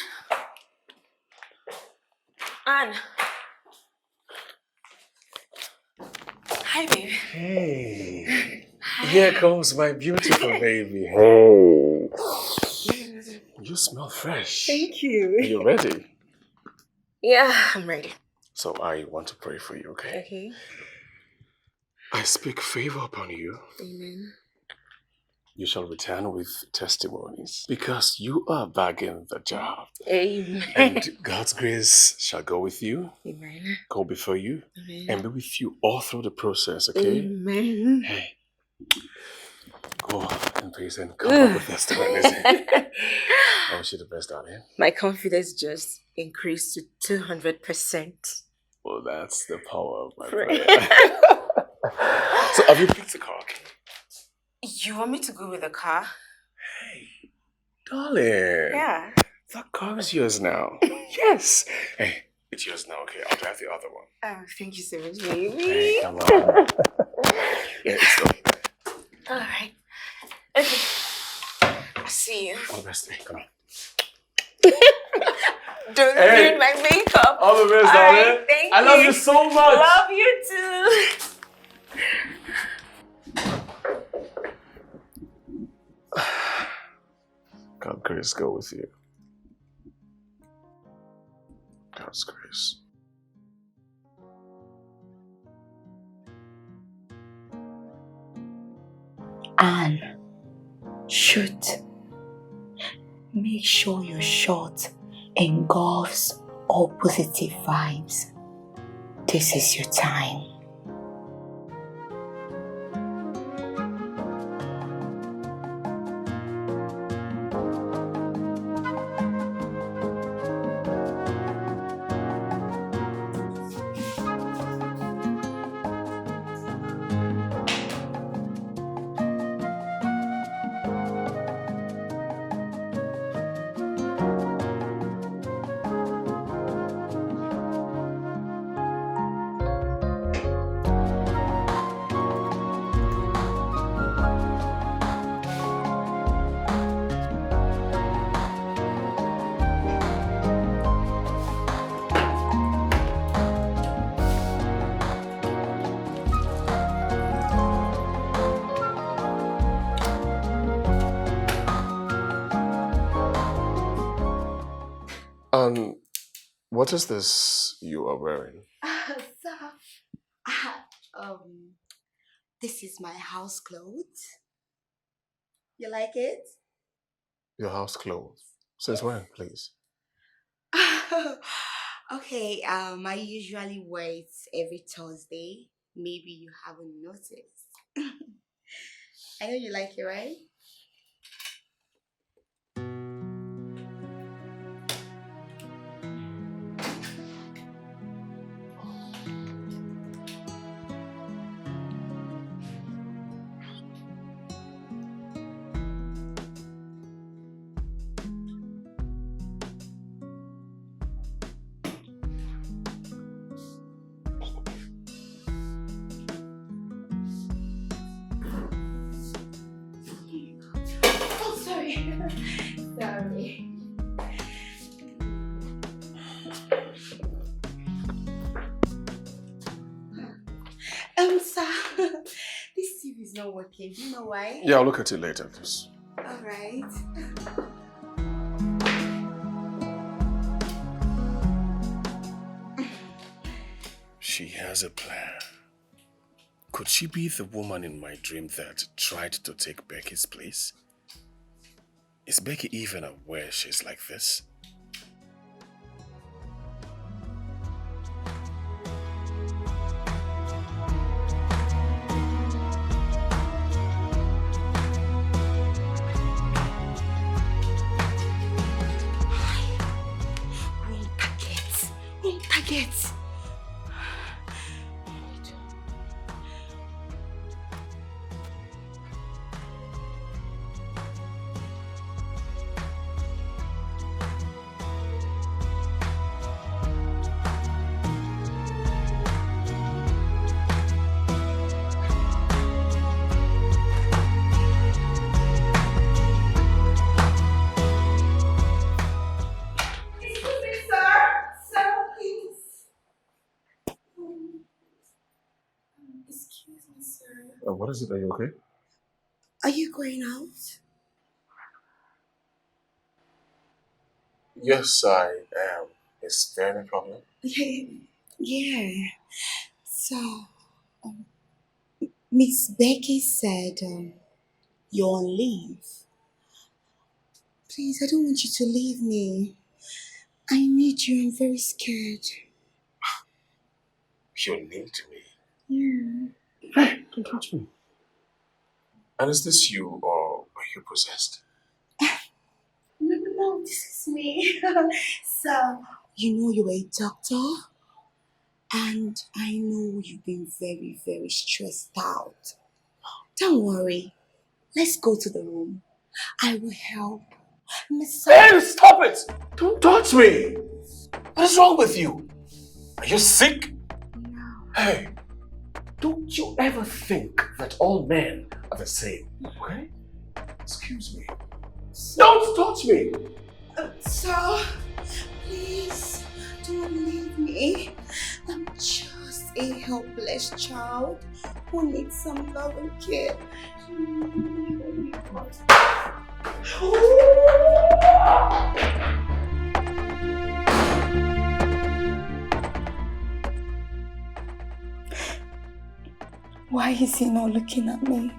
Anne? Hi, baby. Hey. Hi. Here comes my beautiful baby. Hey. You smell fresh. Thank you. Are you ready? Yeah, I'm ready. So I want to pray for you, okay? Okay. I speak favor upon you. Amen. You shall return with testimonies because you are bagging the job. Amen. And God's grace shall go with you, Amen. Go before you, Amen. And be with you all through the process, okay? Amen. Hey, go in peace and come back with testimonies. I wish you the best, darling. My confidence just increased to two hundred percent. Well, that's the power of my prayer. So, have you picked a car? Okay. You want me to go with the car? Hey, darling. Yeah. That car is yours now. Yes. Hey, it's yours now, okay? I'll drive the other one. Oh, thank you so much, baby. Hey, come on. Yeah, it's okay. All right. Okay. I'll see you. All the best. Hey, come on. Don't Hey. ruin my makeup. All the best, All right, darling. Thank I love you. You so much. Love you too. God grace go with you. God's grace. And shoot. Make sure your shot engulfs all positive vibes. This is your time. And what is this you are wearing? Sir, um, this is my house clothes. You like it? Your house clothes. Since when, please? Okay, um, I usually wear it every Thursday. Maybe you haven't noticed. I know you like it, right? Oh, sorry. Sorry. Um, sir, this T V is not working. Do you know why? Yeah, I'll look at it later, please. All right. She has a plan. Could she be the woman in my dream that tried to take Becky's place? Is Becky even aware she's like this? Excuse me, sir. Uh, what is it? Are you okay? Are you going out? Yes, I am. Is there any problem? Yeah. So, um, Miss Becky said, um, you're on leave. Please, I don't want you to leave me. I need you. I'm very scared. You need me? Yeah. Hey, don't touch me. And is this you, or are you possessed? No, no, no, this is me. So, you know you were a doctor, and I know you've been very, very stressed out. Don't worry. Let's go to the room. I will help. Miss Hey, stop it! Don't touch me! What is wrong with you? Are you sick? No. Hey, don't you ever think that all men are the same, okay? Excuse me. Don't touch me! Uh, sir, please, don't leave me. I'm just a helpless child who needs some love and care. Why is he not looking at me?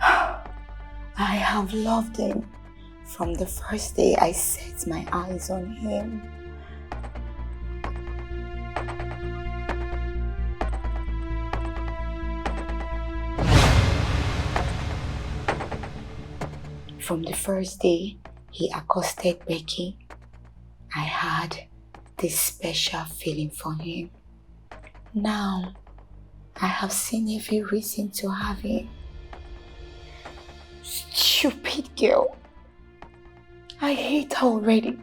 I have loved him from the first day I set my eyes on him. From the first day he accosted Becky, I had this special feeling for him. Now, I have seen every reason to have him. Stupid girl. I hate her already.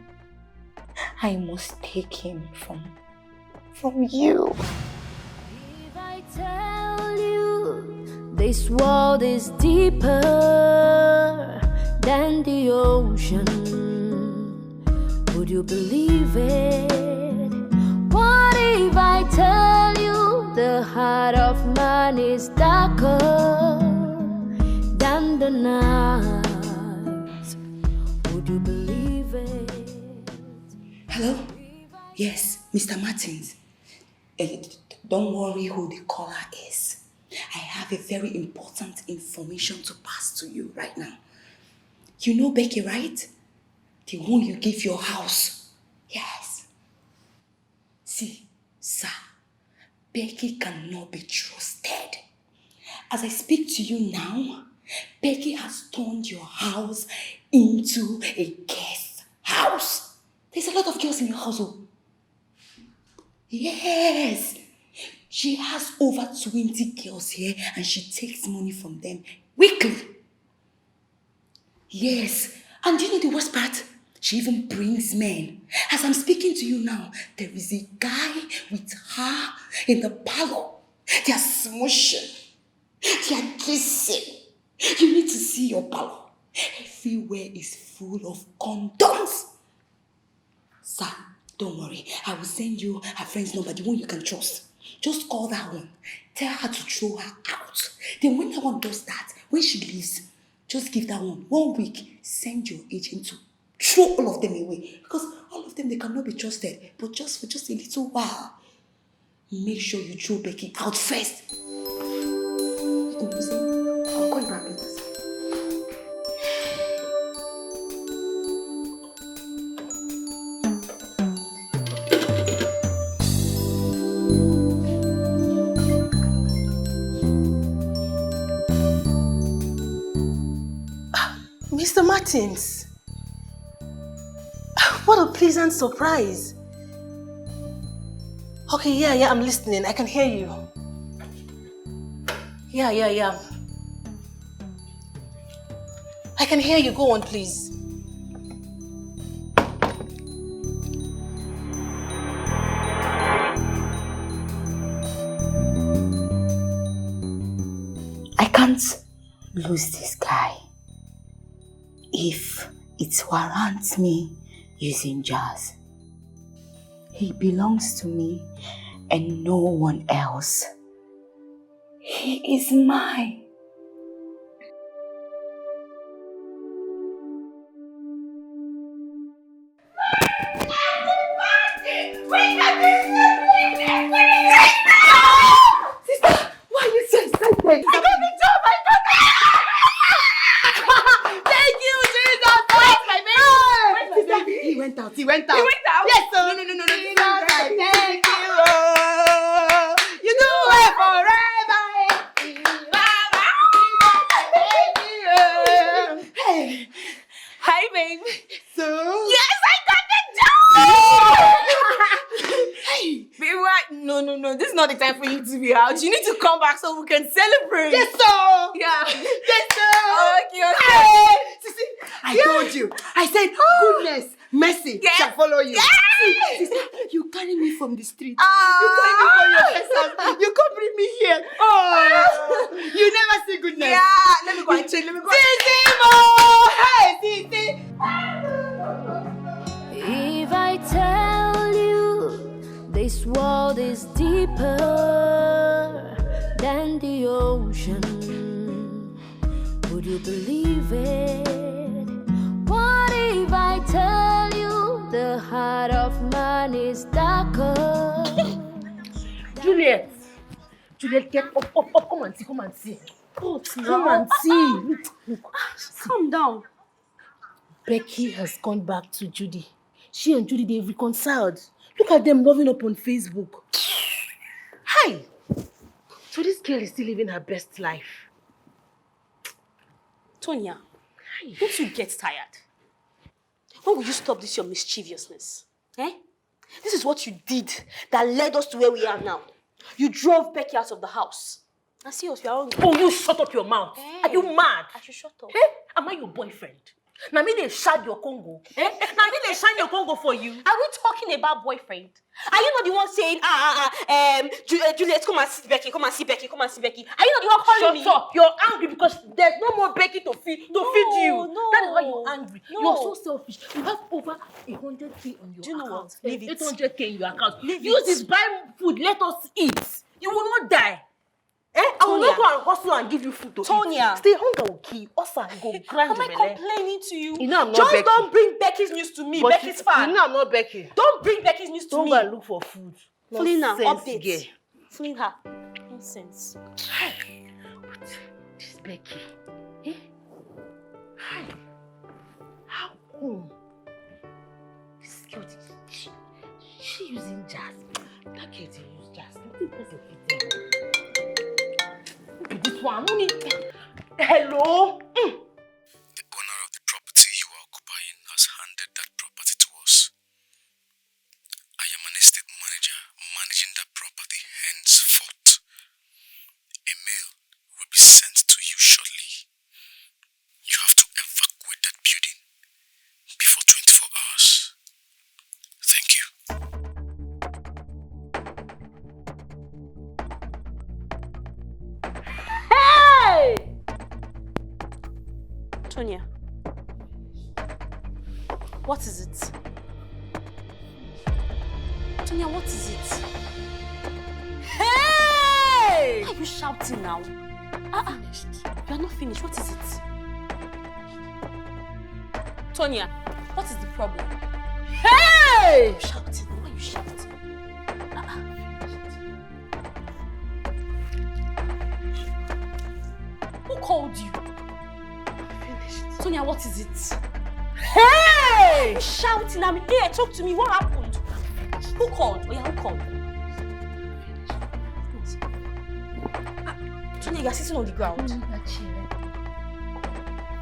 I must take him from, from you. If I tell you this world is deeper than the ocean, would you believe it? What if I tell you the heart of man is darker than the night? Would you believe it? Hello? Yes, Mister Martins. Eh, d- d- don't worry who the caller is. I have a very important information to pass to you right now. You know Becky, right? The one you give your house. Yes. See, sir, Becky cannot be trusted. As I speak to you now, Becky has turned your house into a guest house. There's a lot of girls in your house. Oh. Yes. She has over twenty girls here and she takes money from them weekly. Yes. And do you know the worst part? She even brings men. As I'm speaking to you now, there is a guy with her in the parlor. They are smushing. They are kissing. You need to see your parlor. Everywhere is full of condoms. Sir, don't worry. I will send you her friend's number, the one you can trust. Just call that one. Tell her to throw her out. Then when that one does that, when she leaves, just give that one one week. Send your agent to throw all of them away. Because all of them, they cannot be trusted. But just for just a little while, make sure you throw Becky out first. I'll call you back later. Mister Martins, what a pleasant surprise. Okay, yeah, yeah, I'm listening. I can hear you. Yeah, yeah, yeah. I can hear you. Go on, please. I can't lose this guy if it warrants me using jazz. He belongs to me and no one else. He is mine. Sister, why are you so excited? I got the job! I got the job! Thank you, Jesus! Where's my baby? Where's my baby? He went out. He went out. He went out? Yes, sir. No, no, no, no, no. Jesus, I thank you. Oh. You do well forever. Hey. Hi, babe. So? Yes, I got the job! Hey. Babe, what? No, no, no. This is not the time for you to be out. You need to come back so we can celebrate. Yes, sir. Yeah. Yes, sir. Okay, okay. Hey. Sisi, I told you. I said, goodness, mercy shall follow you. Yes. See, sister, you carry me from the street. You carry me from your first house. You come bring me here. Oh, you never see goodness. Yeah, let me go and change. Let me go. Sisi mo, hey, Sisi. If I tell you this world is deeper than the ocean, would you believe it? What if I tell you the heart of man is darker? Juliet, Juliet, get up, up, up, come and see, come and see. Come and see. Look, look. Calm down. Becky has gone back to Judy. She and Judy, they've reconciled. Look at them loving up on Facebook. Hi! So this girl is still living her best life. Tonya, don't you get tired? When will you stop this your mischievousness? Eh? This is what you did that led us to where we are now. You drove Becky out of the house. And see us, we are all... Oh, you shut up your mouth. Eh. Are you mad? I should shut up. Eh? Am I your boyfriend? Na me dey shine your Congo. Eh? Na me dey shine your Congo for you. Are we talking about boyfriend? Are you not the one saying, ah, ah, ah, um, Ju- uh, Juliet, come and see Becky, come and see Becky, come and see Becky? Are you not the one calling me? Shut up. You're angry because there's no more Becky to feed to feed you. No. That is why you're angry. No. You're so selfish. You have over a hundred K on your account. Do you know what? Leave it. Eight hundred K in your account. Leave it. Use it, buy food, let us eat. You will not die. Eh? I will not go and hustle and give you food to eat. Tonya. Stay, hunger will kill you. Ulcer go grind your belle. Am I complaining to you? You know I'm not Becky. Just don't bring Becky's news to me. Becky's fan. You know I'm not Becky. Don't bring Becky's news to me. Don't go and look for food. Fling her update. Fling her. Nonsense. But this Becky, eh? Hi. How come? This girl, she, she using jazz. That girl dey use jazz. Nothing person fit tell her. Who be this one? Who need... Hello? Mm. The owner of the property you are occupying has handed that property to us. I am an estate manager managing that property henceforth. A mail will be sent to you shortly. You have to evacuate that building before twenty-four hours. Thank you. Hey! Tonya, what is it? Tonya, what is it? Hey! Why are you shouting now? Ah, ah. Finished. You are not finished. What is it? Tonya, what is the problem? Hey! Shouting. Why are you shouting? Ah, ah. Who called you? Finished. Sonia, what is it? Hey! Shouting, I'm here. Talk to me. What happened? Who called? Oh, yeah, who called? Ah, Tonya, you're sitting on the ground.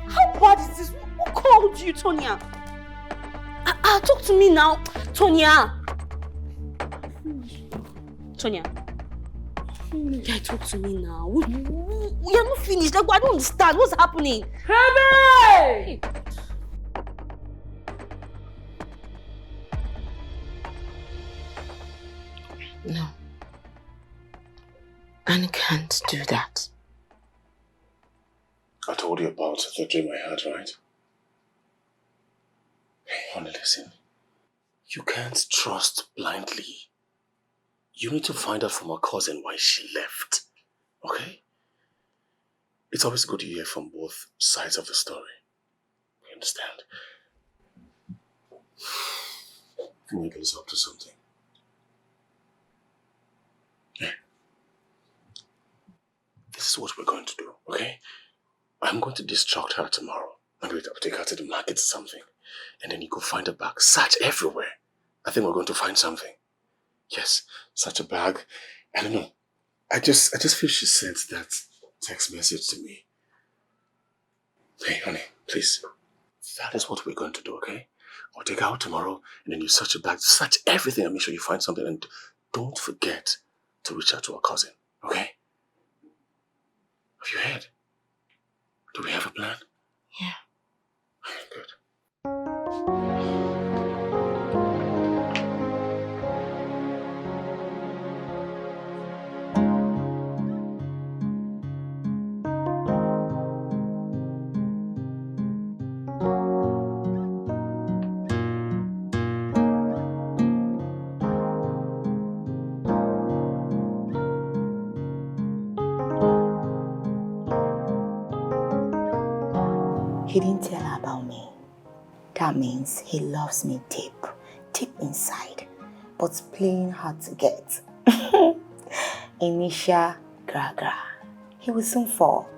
How bad is this? Who called you, Tonya? Ah, ah, talk to me now, Tonya. Tonya. Guy, talk to me now. We, we, we are not finished. Like, I don't understand. What's happening? Baby! No. Annie can't do that. I told you about the dream I had, right? Hey, honey, listen. You can't trust blindly. You need to find out from her cousin why she left. Okay? It's always good to hear from both sides of the story. You understand? I think Michael is up to something. Yeah. This is what we're going to do, okay? I'm going to distract her tomorrow. Maybe I'll take her to the market or something. And then you go find a bag. Search everywhere. I think we're going to find something. Yes, search a bag. I don't know. I just I just feel she sent that text message to me. Hey, honey, please. That is what we're going to do, okay? I'll take her out tomorrow, and then you search a bag, search everything and make sure you find something. And don't forget to reach out to her cousin, okay? Have you heard? Do we have a plan? Yeah. Good. He didn't tell her about me. That means he loves me deep, deep inside, but playing hard to get. Initial gra gra. He will soon fall.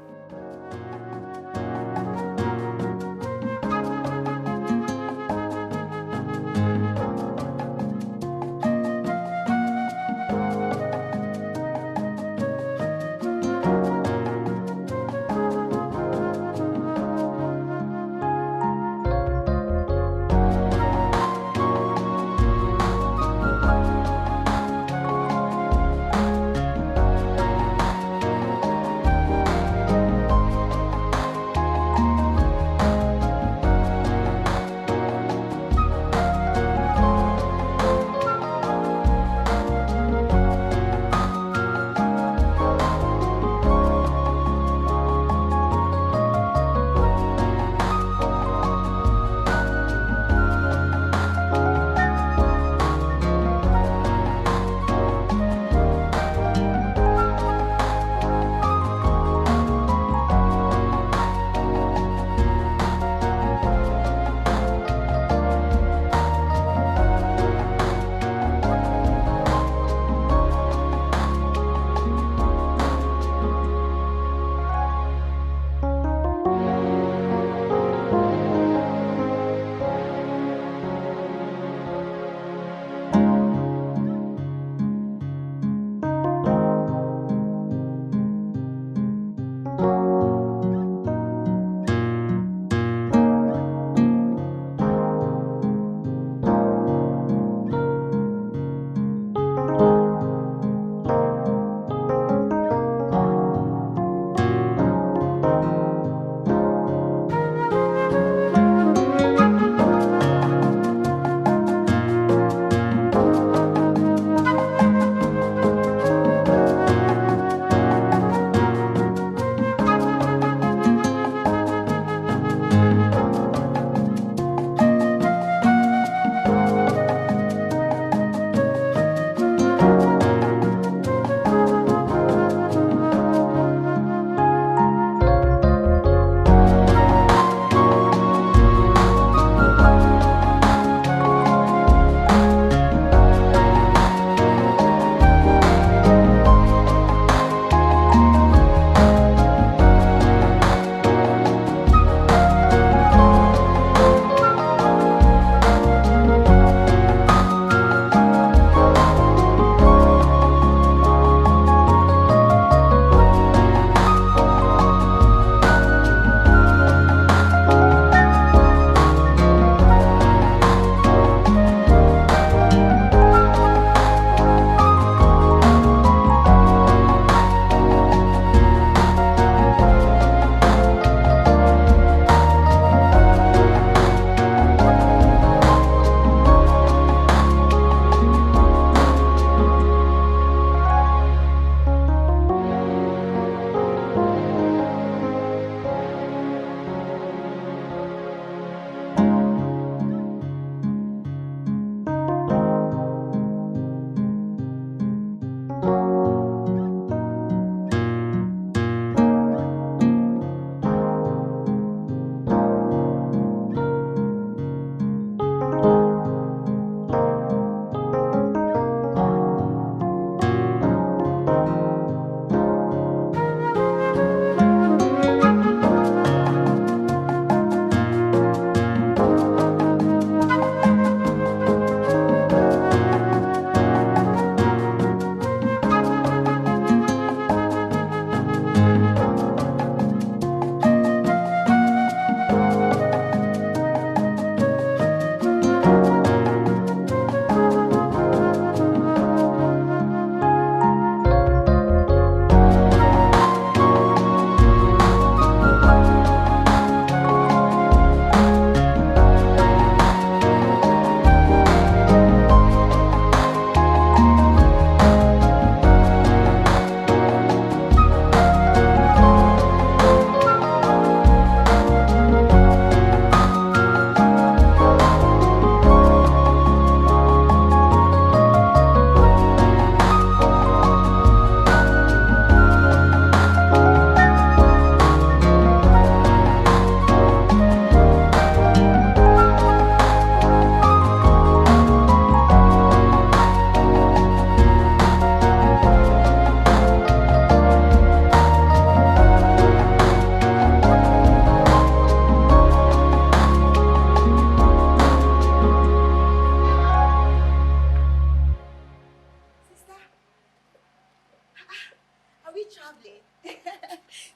Traveling.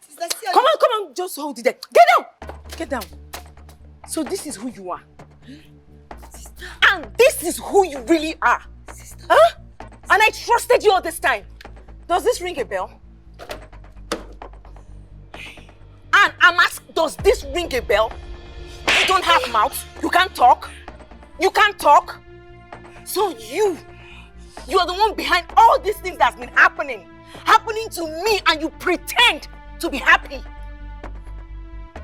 Sister, see, come on, come on, just hold it there. Get down! Get down. So this is who you are. Sister. And this is who you really are. Sister. Huh? And I trusted you all this time. Does this ring a bell? And I'm asking, does this ring a bell? You don't have mouth. You can't talk. You can't talk. So you, you are the one behind all these things that's been happening, happening to me, and you pretend to be happy.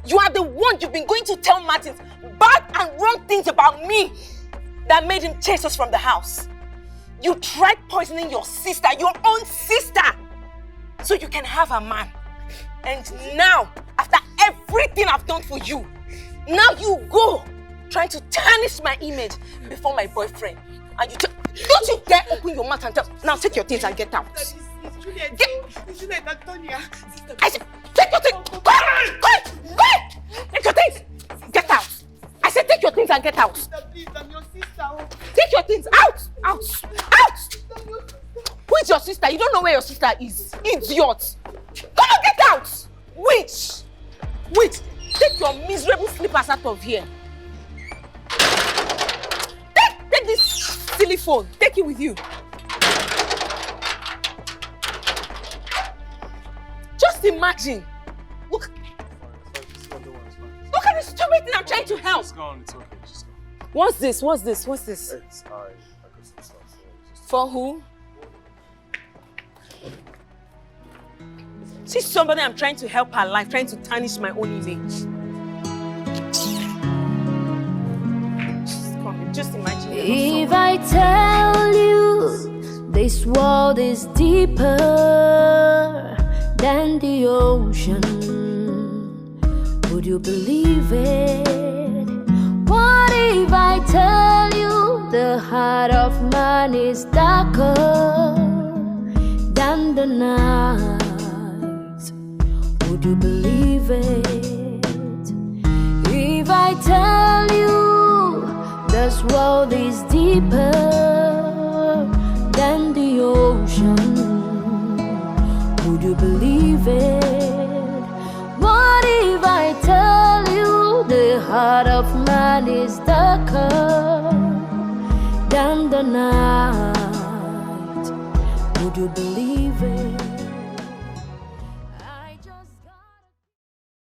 You are the one you've been going to tell Martins bad and wrong things about me that made him chase us from the house. You tried poisoning your sister, your own sister, so you can have a man. And now, after everything I've done for you, now you go trying to tarnish my image before my boyfriend. And you t- don't you dare open your mouth and tell. Now take your things and get out. It's, it's Juliet. Get, oh, it's Juliet, Antonia. Sister, I said, take your things. Go, go, go. Take your things. Get out. I said, take your things and get out. Sister, please, I'm your sister. Oh. Take your things out, out, out. Who is your sister? You don't know where your sister is. Idiot. Come on, get out. Witch. Witch. Take your miserable slippers out of here. Take, take this silly phone. Take it with you. Just imagine. Look. Look at the stupid thing I'm trying to help. She's gone. It's okay. She's gone. What's this? What's this? What's this? It's all right. I can see stuff. So just for who? See somebody I'm trying to help her life, trying to tarnish my own image. Just imagine. If I tell you this world is deeper than the ocean, would you believe it? What if I tell you the heart of man is darker than the night? Would you believe it? If I tell you this world is deeper than the ocean, would you believe it? What if I tell you the heart of man is darker than the night? Would you believe it?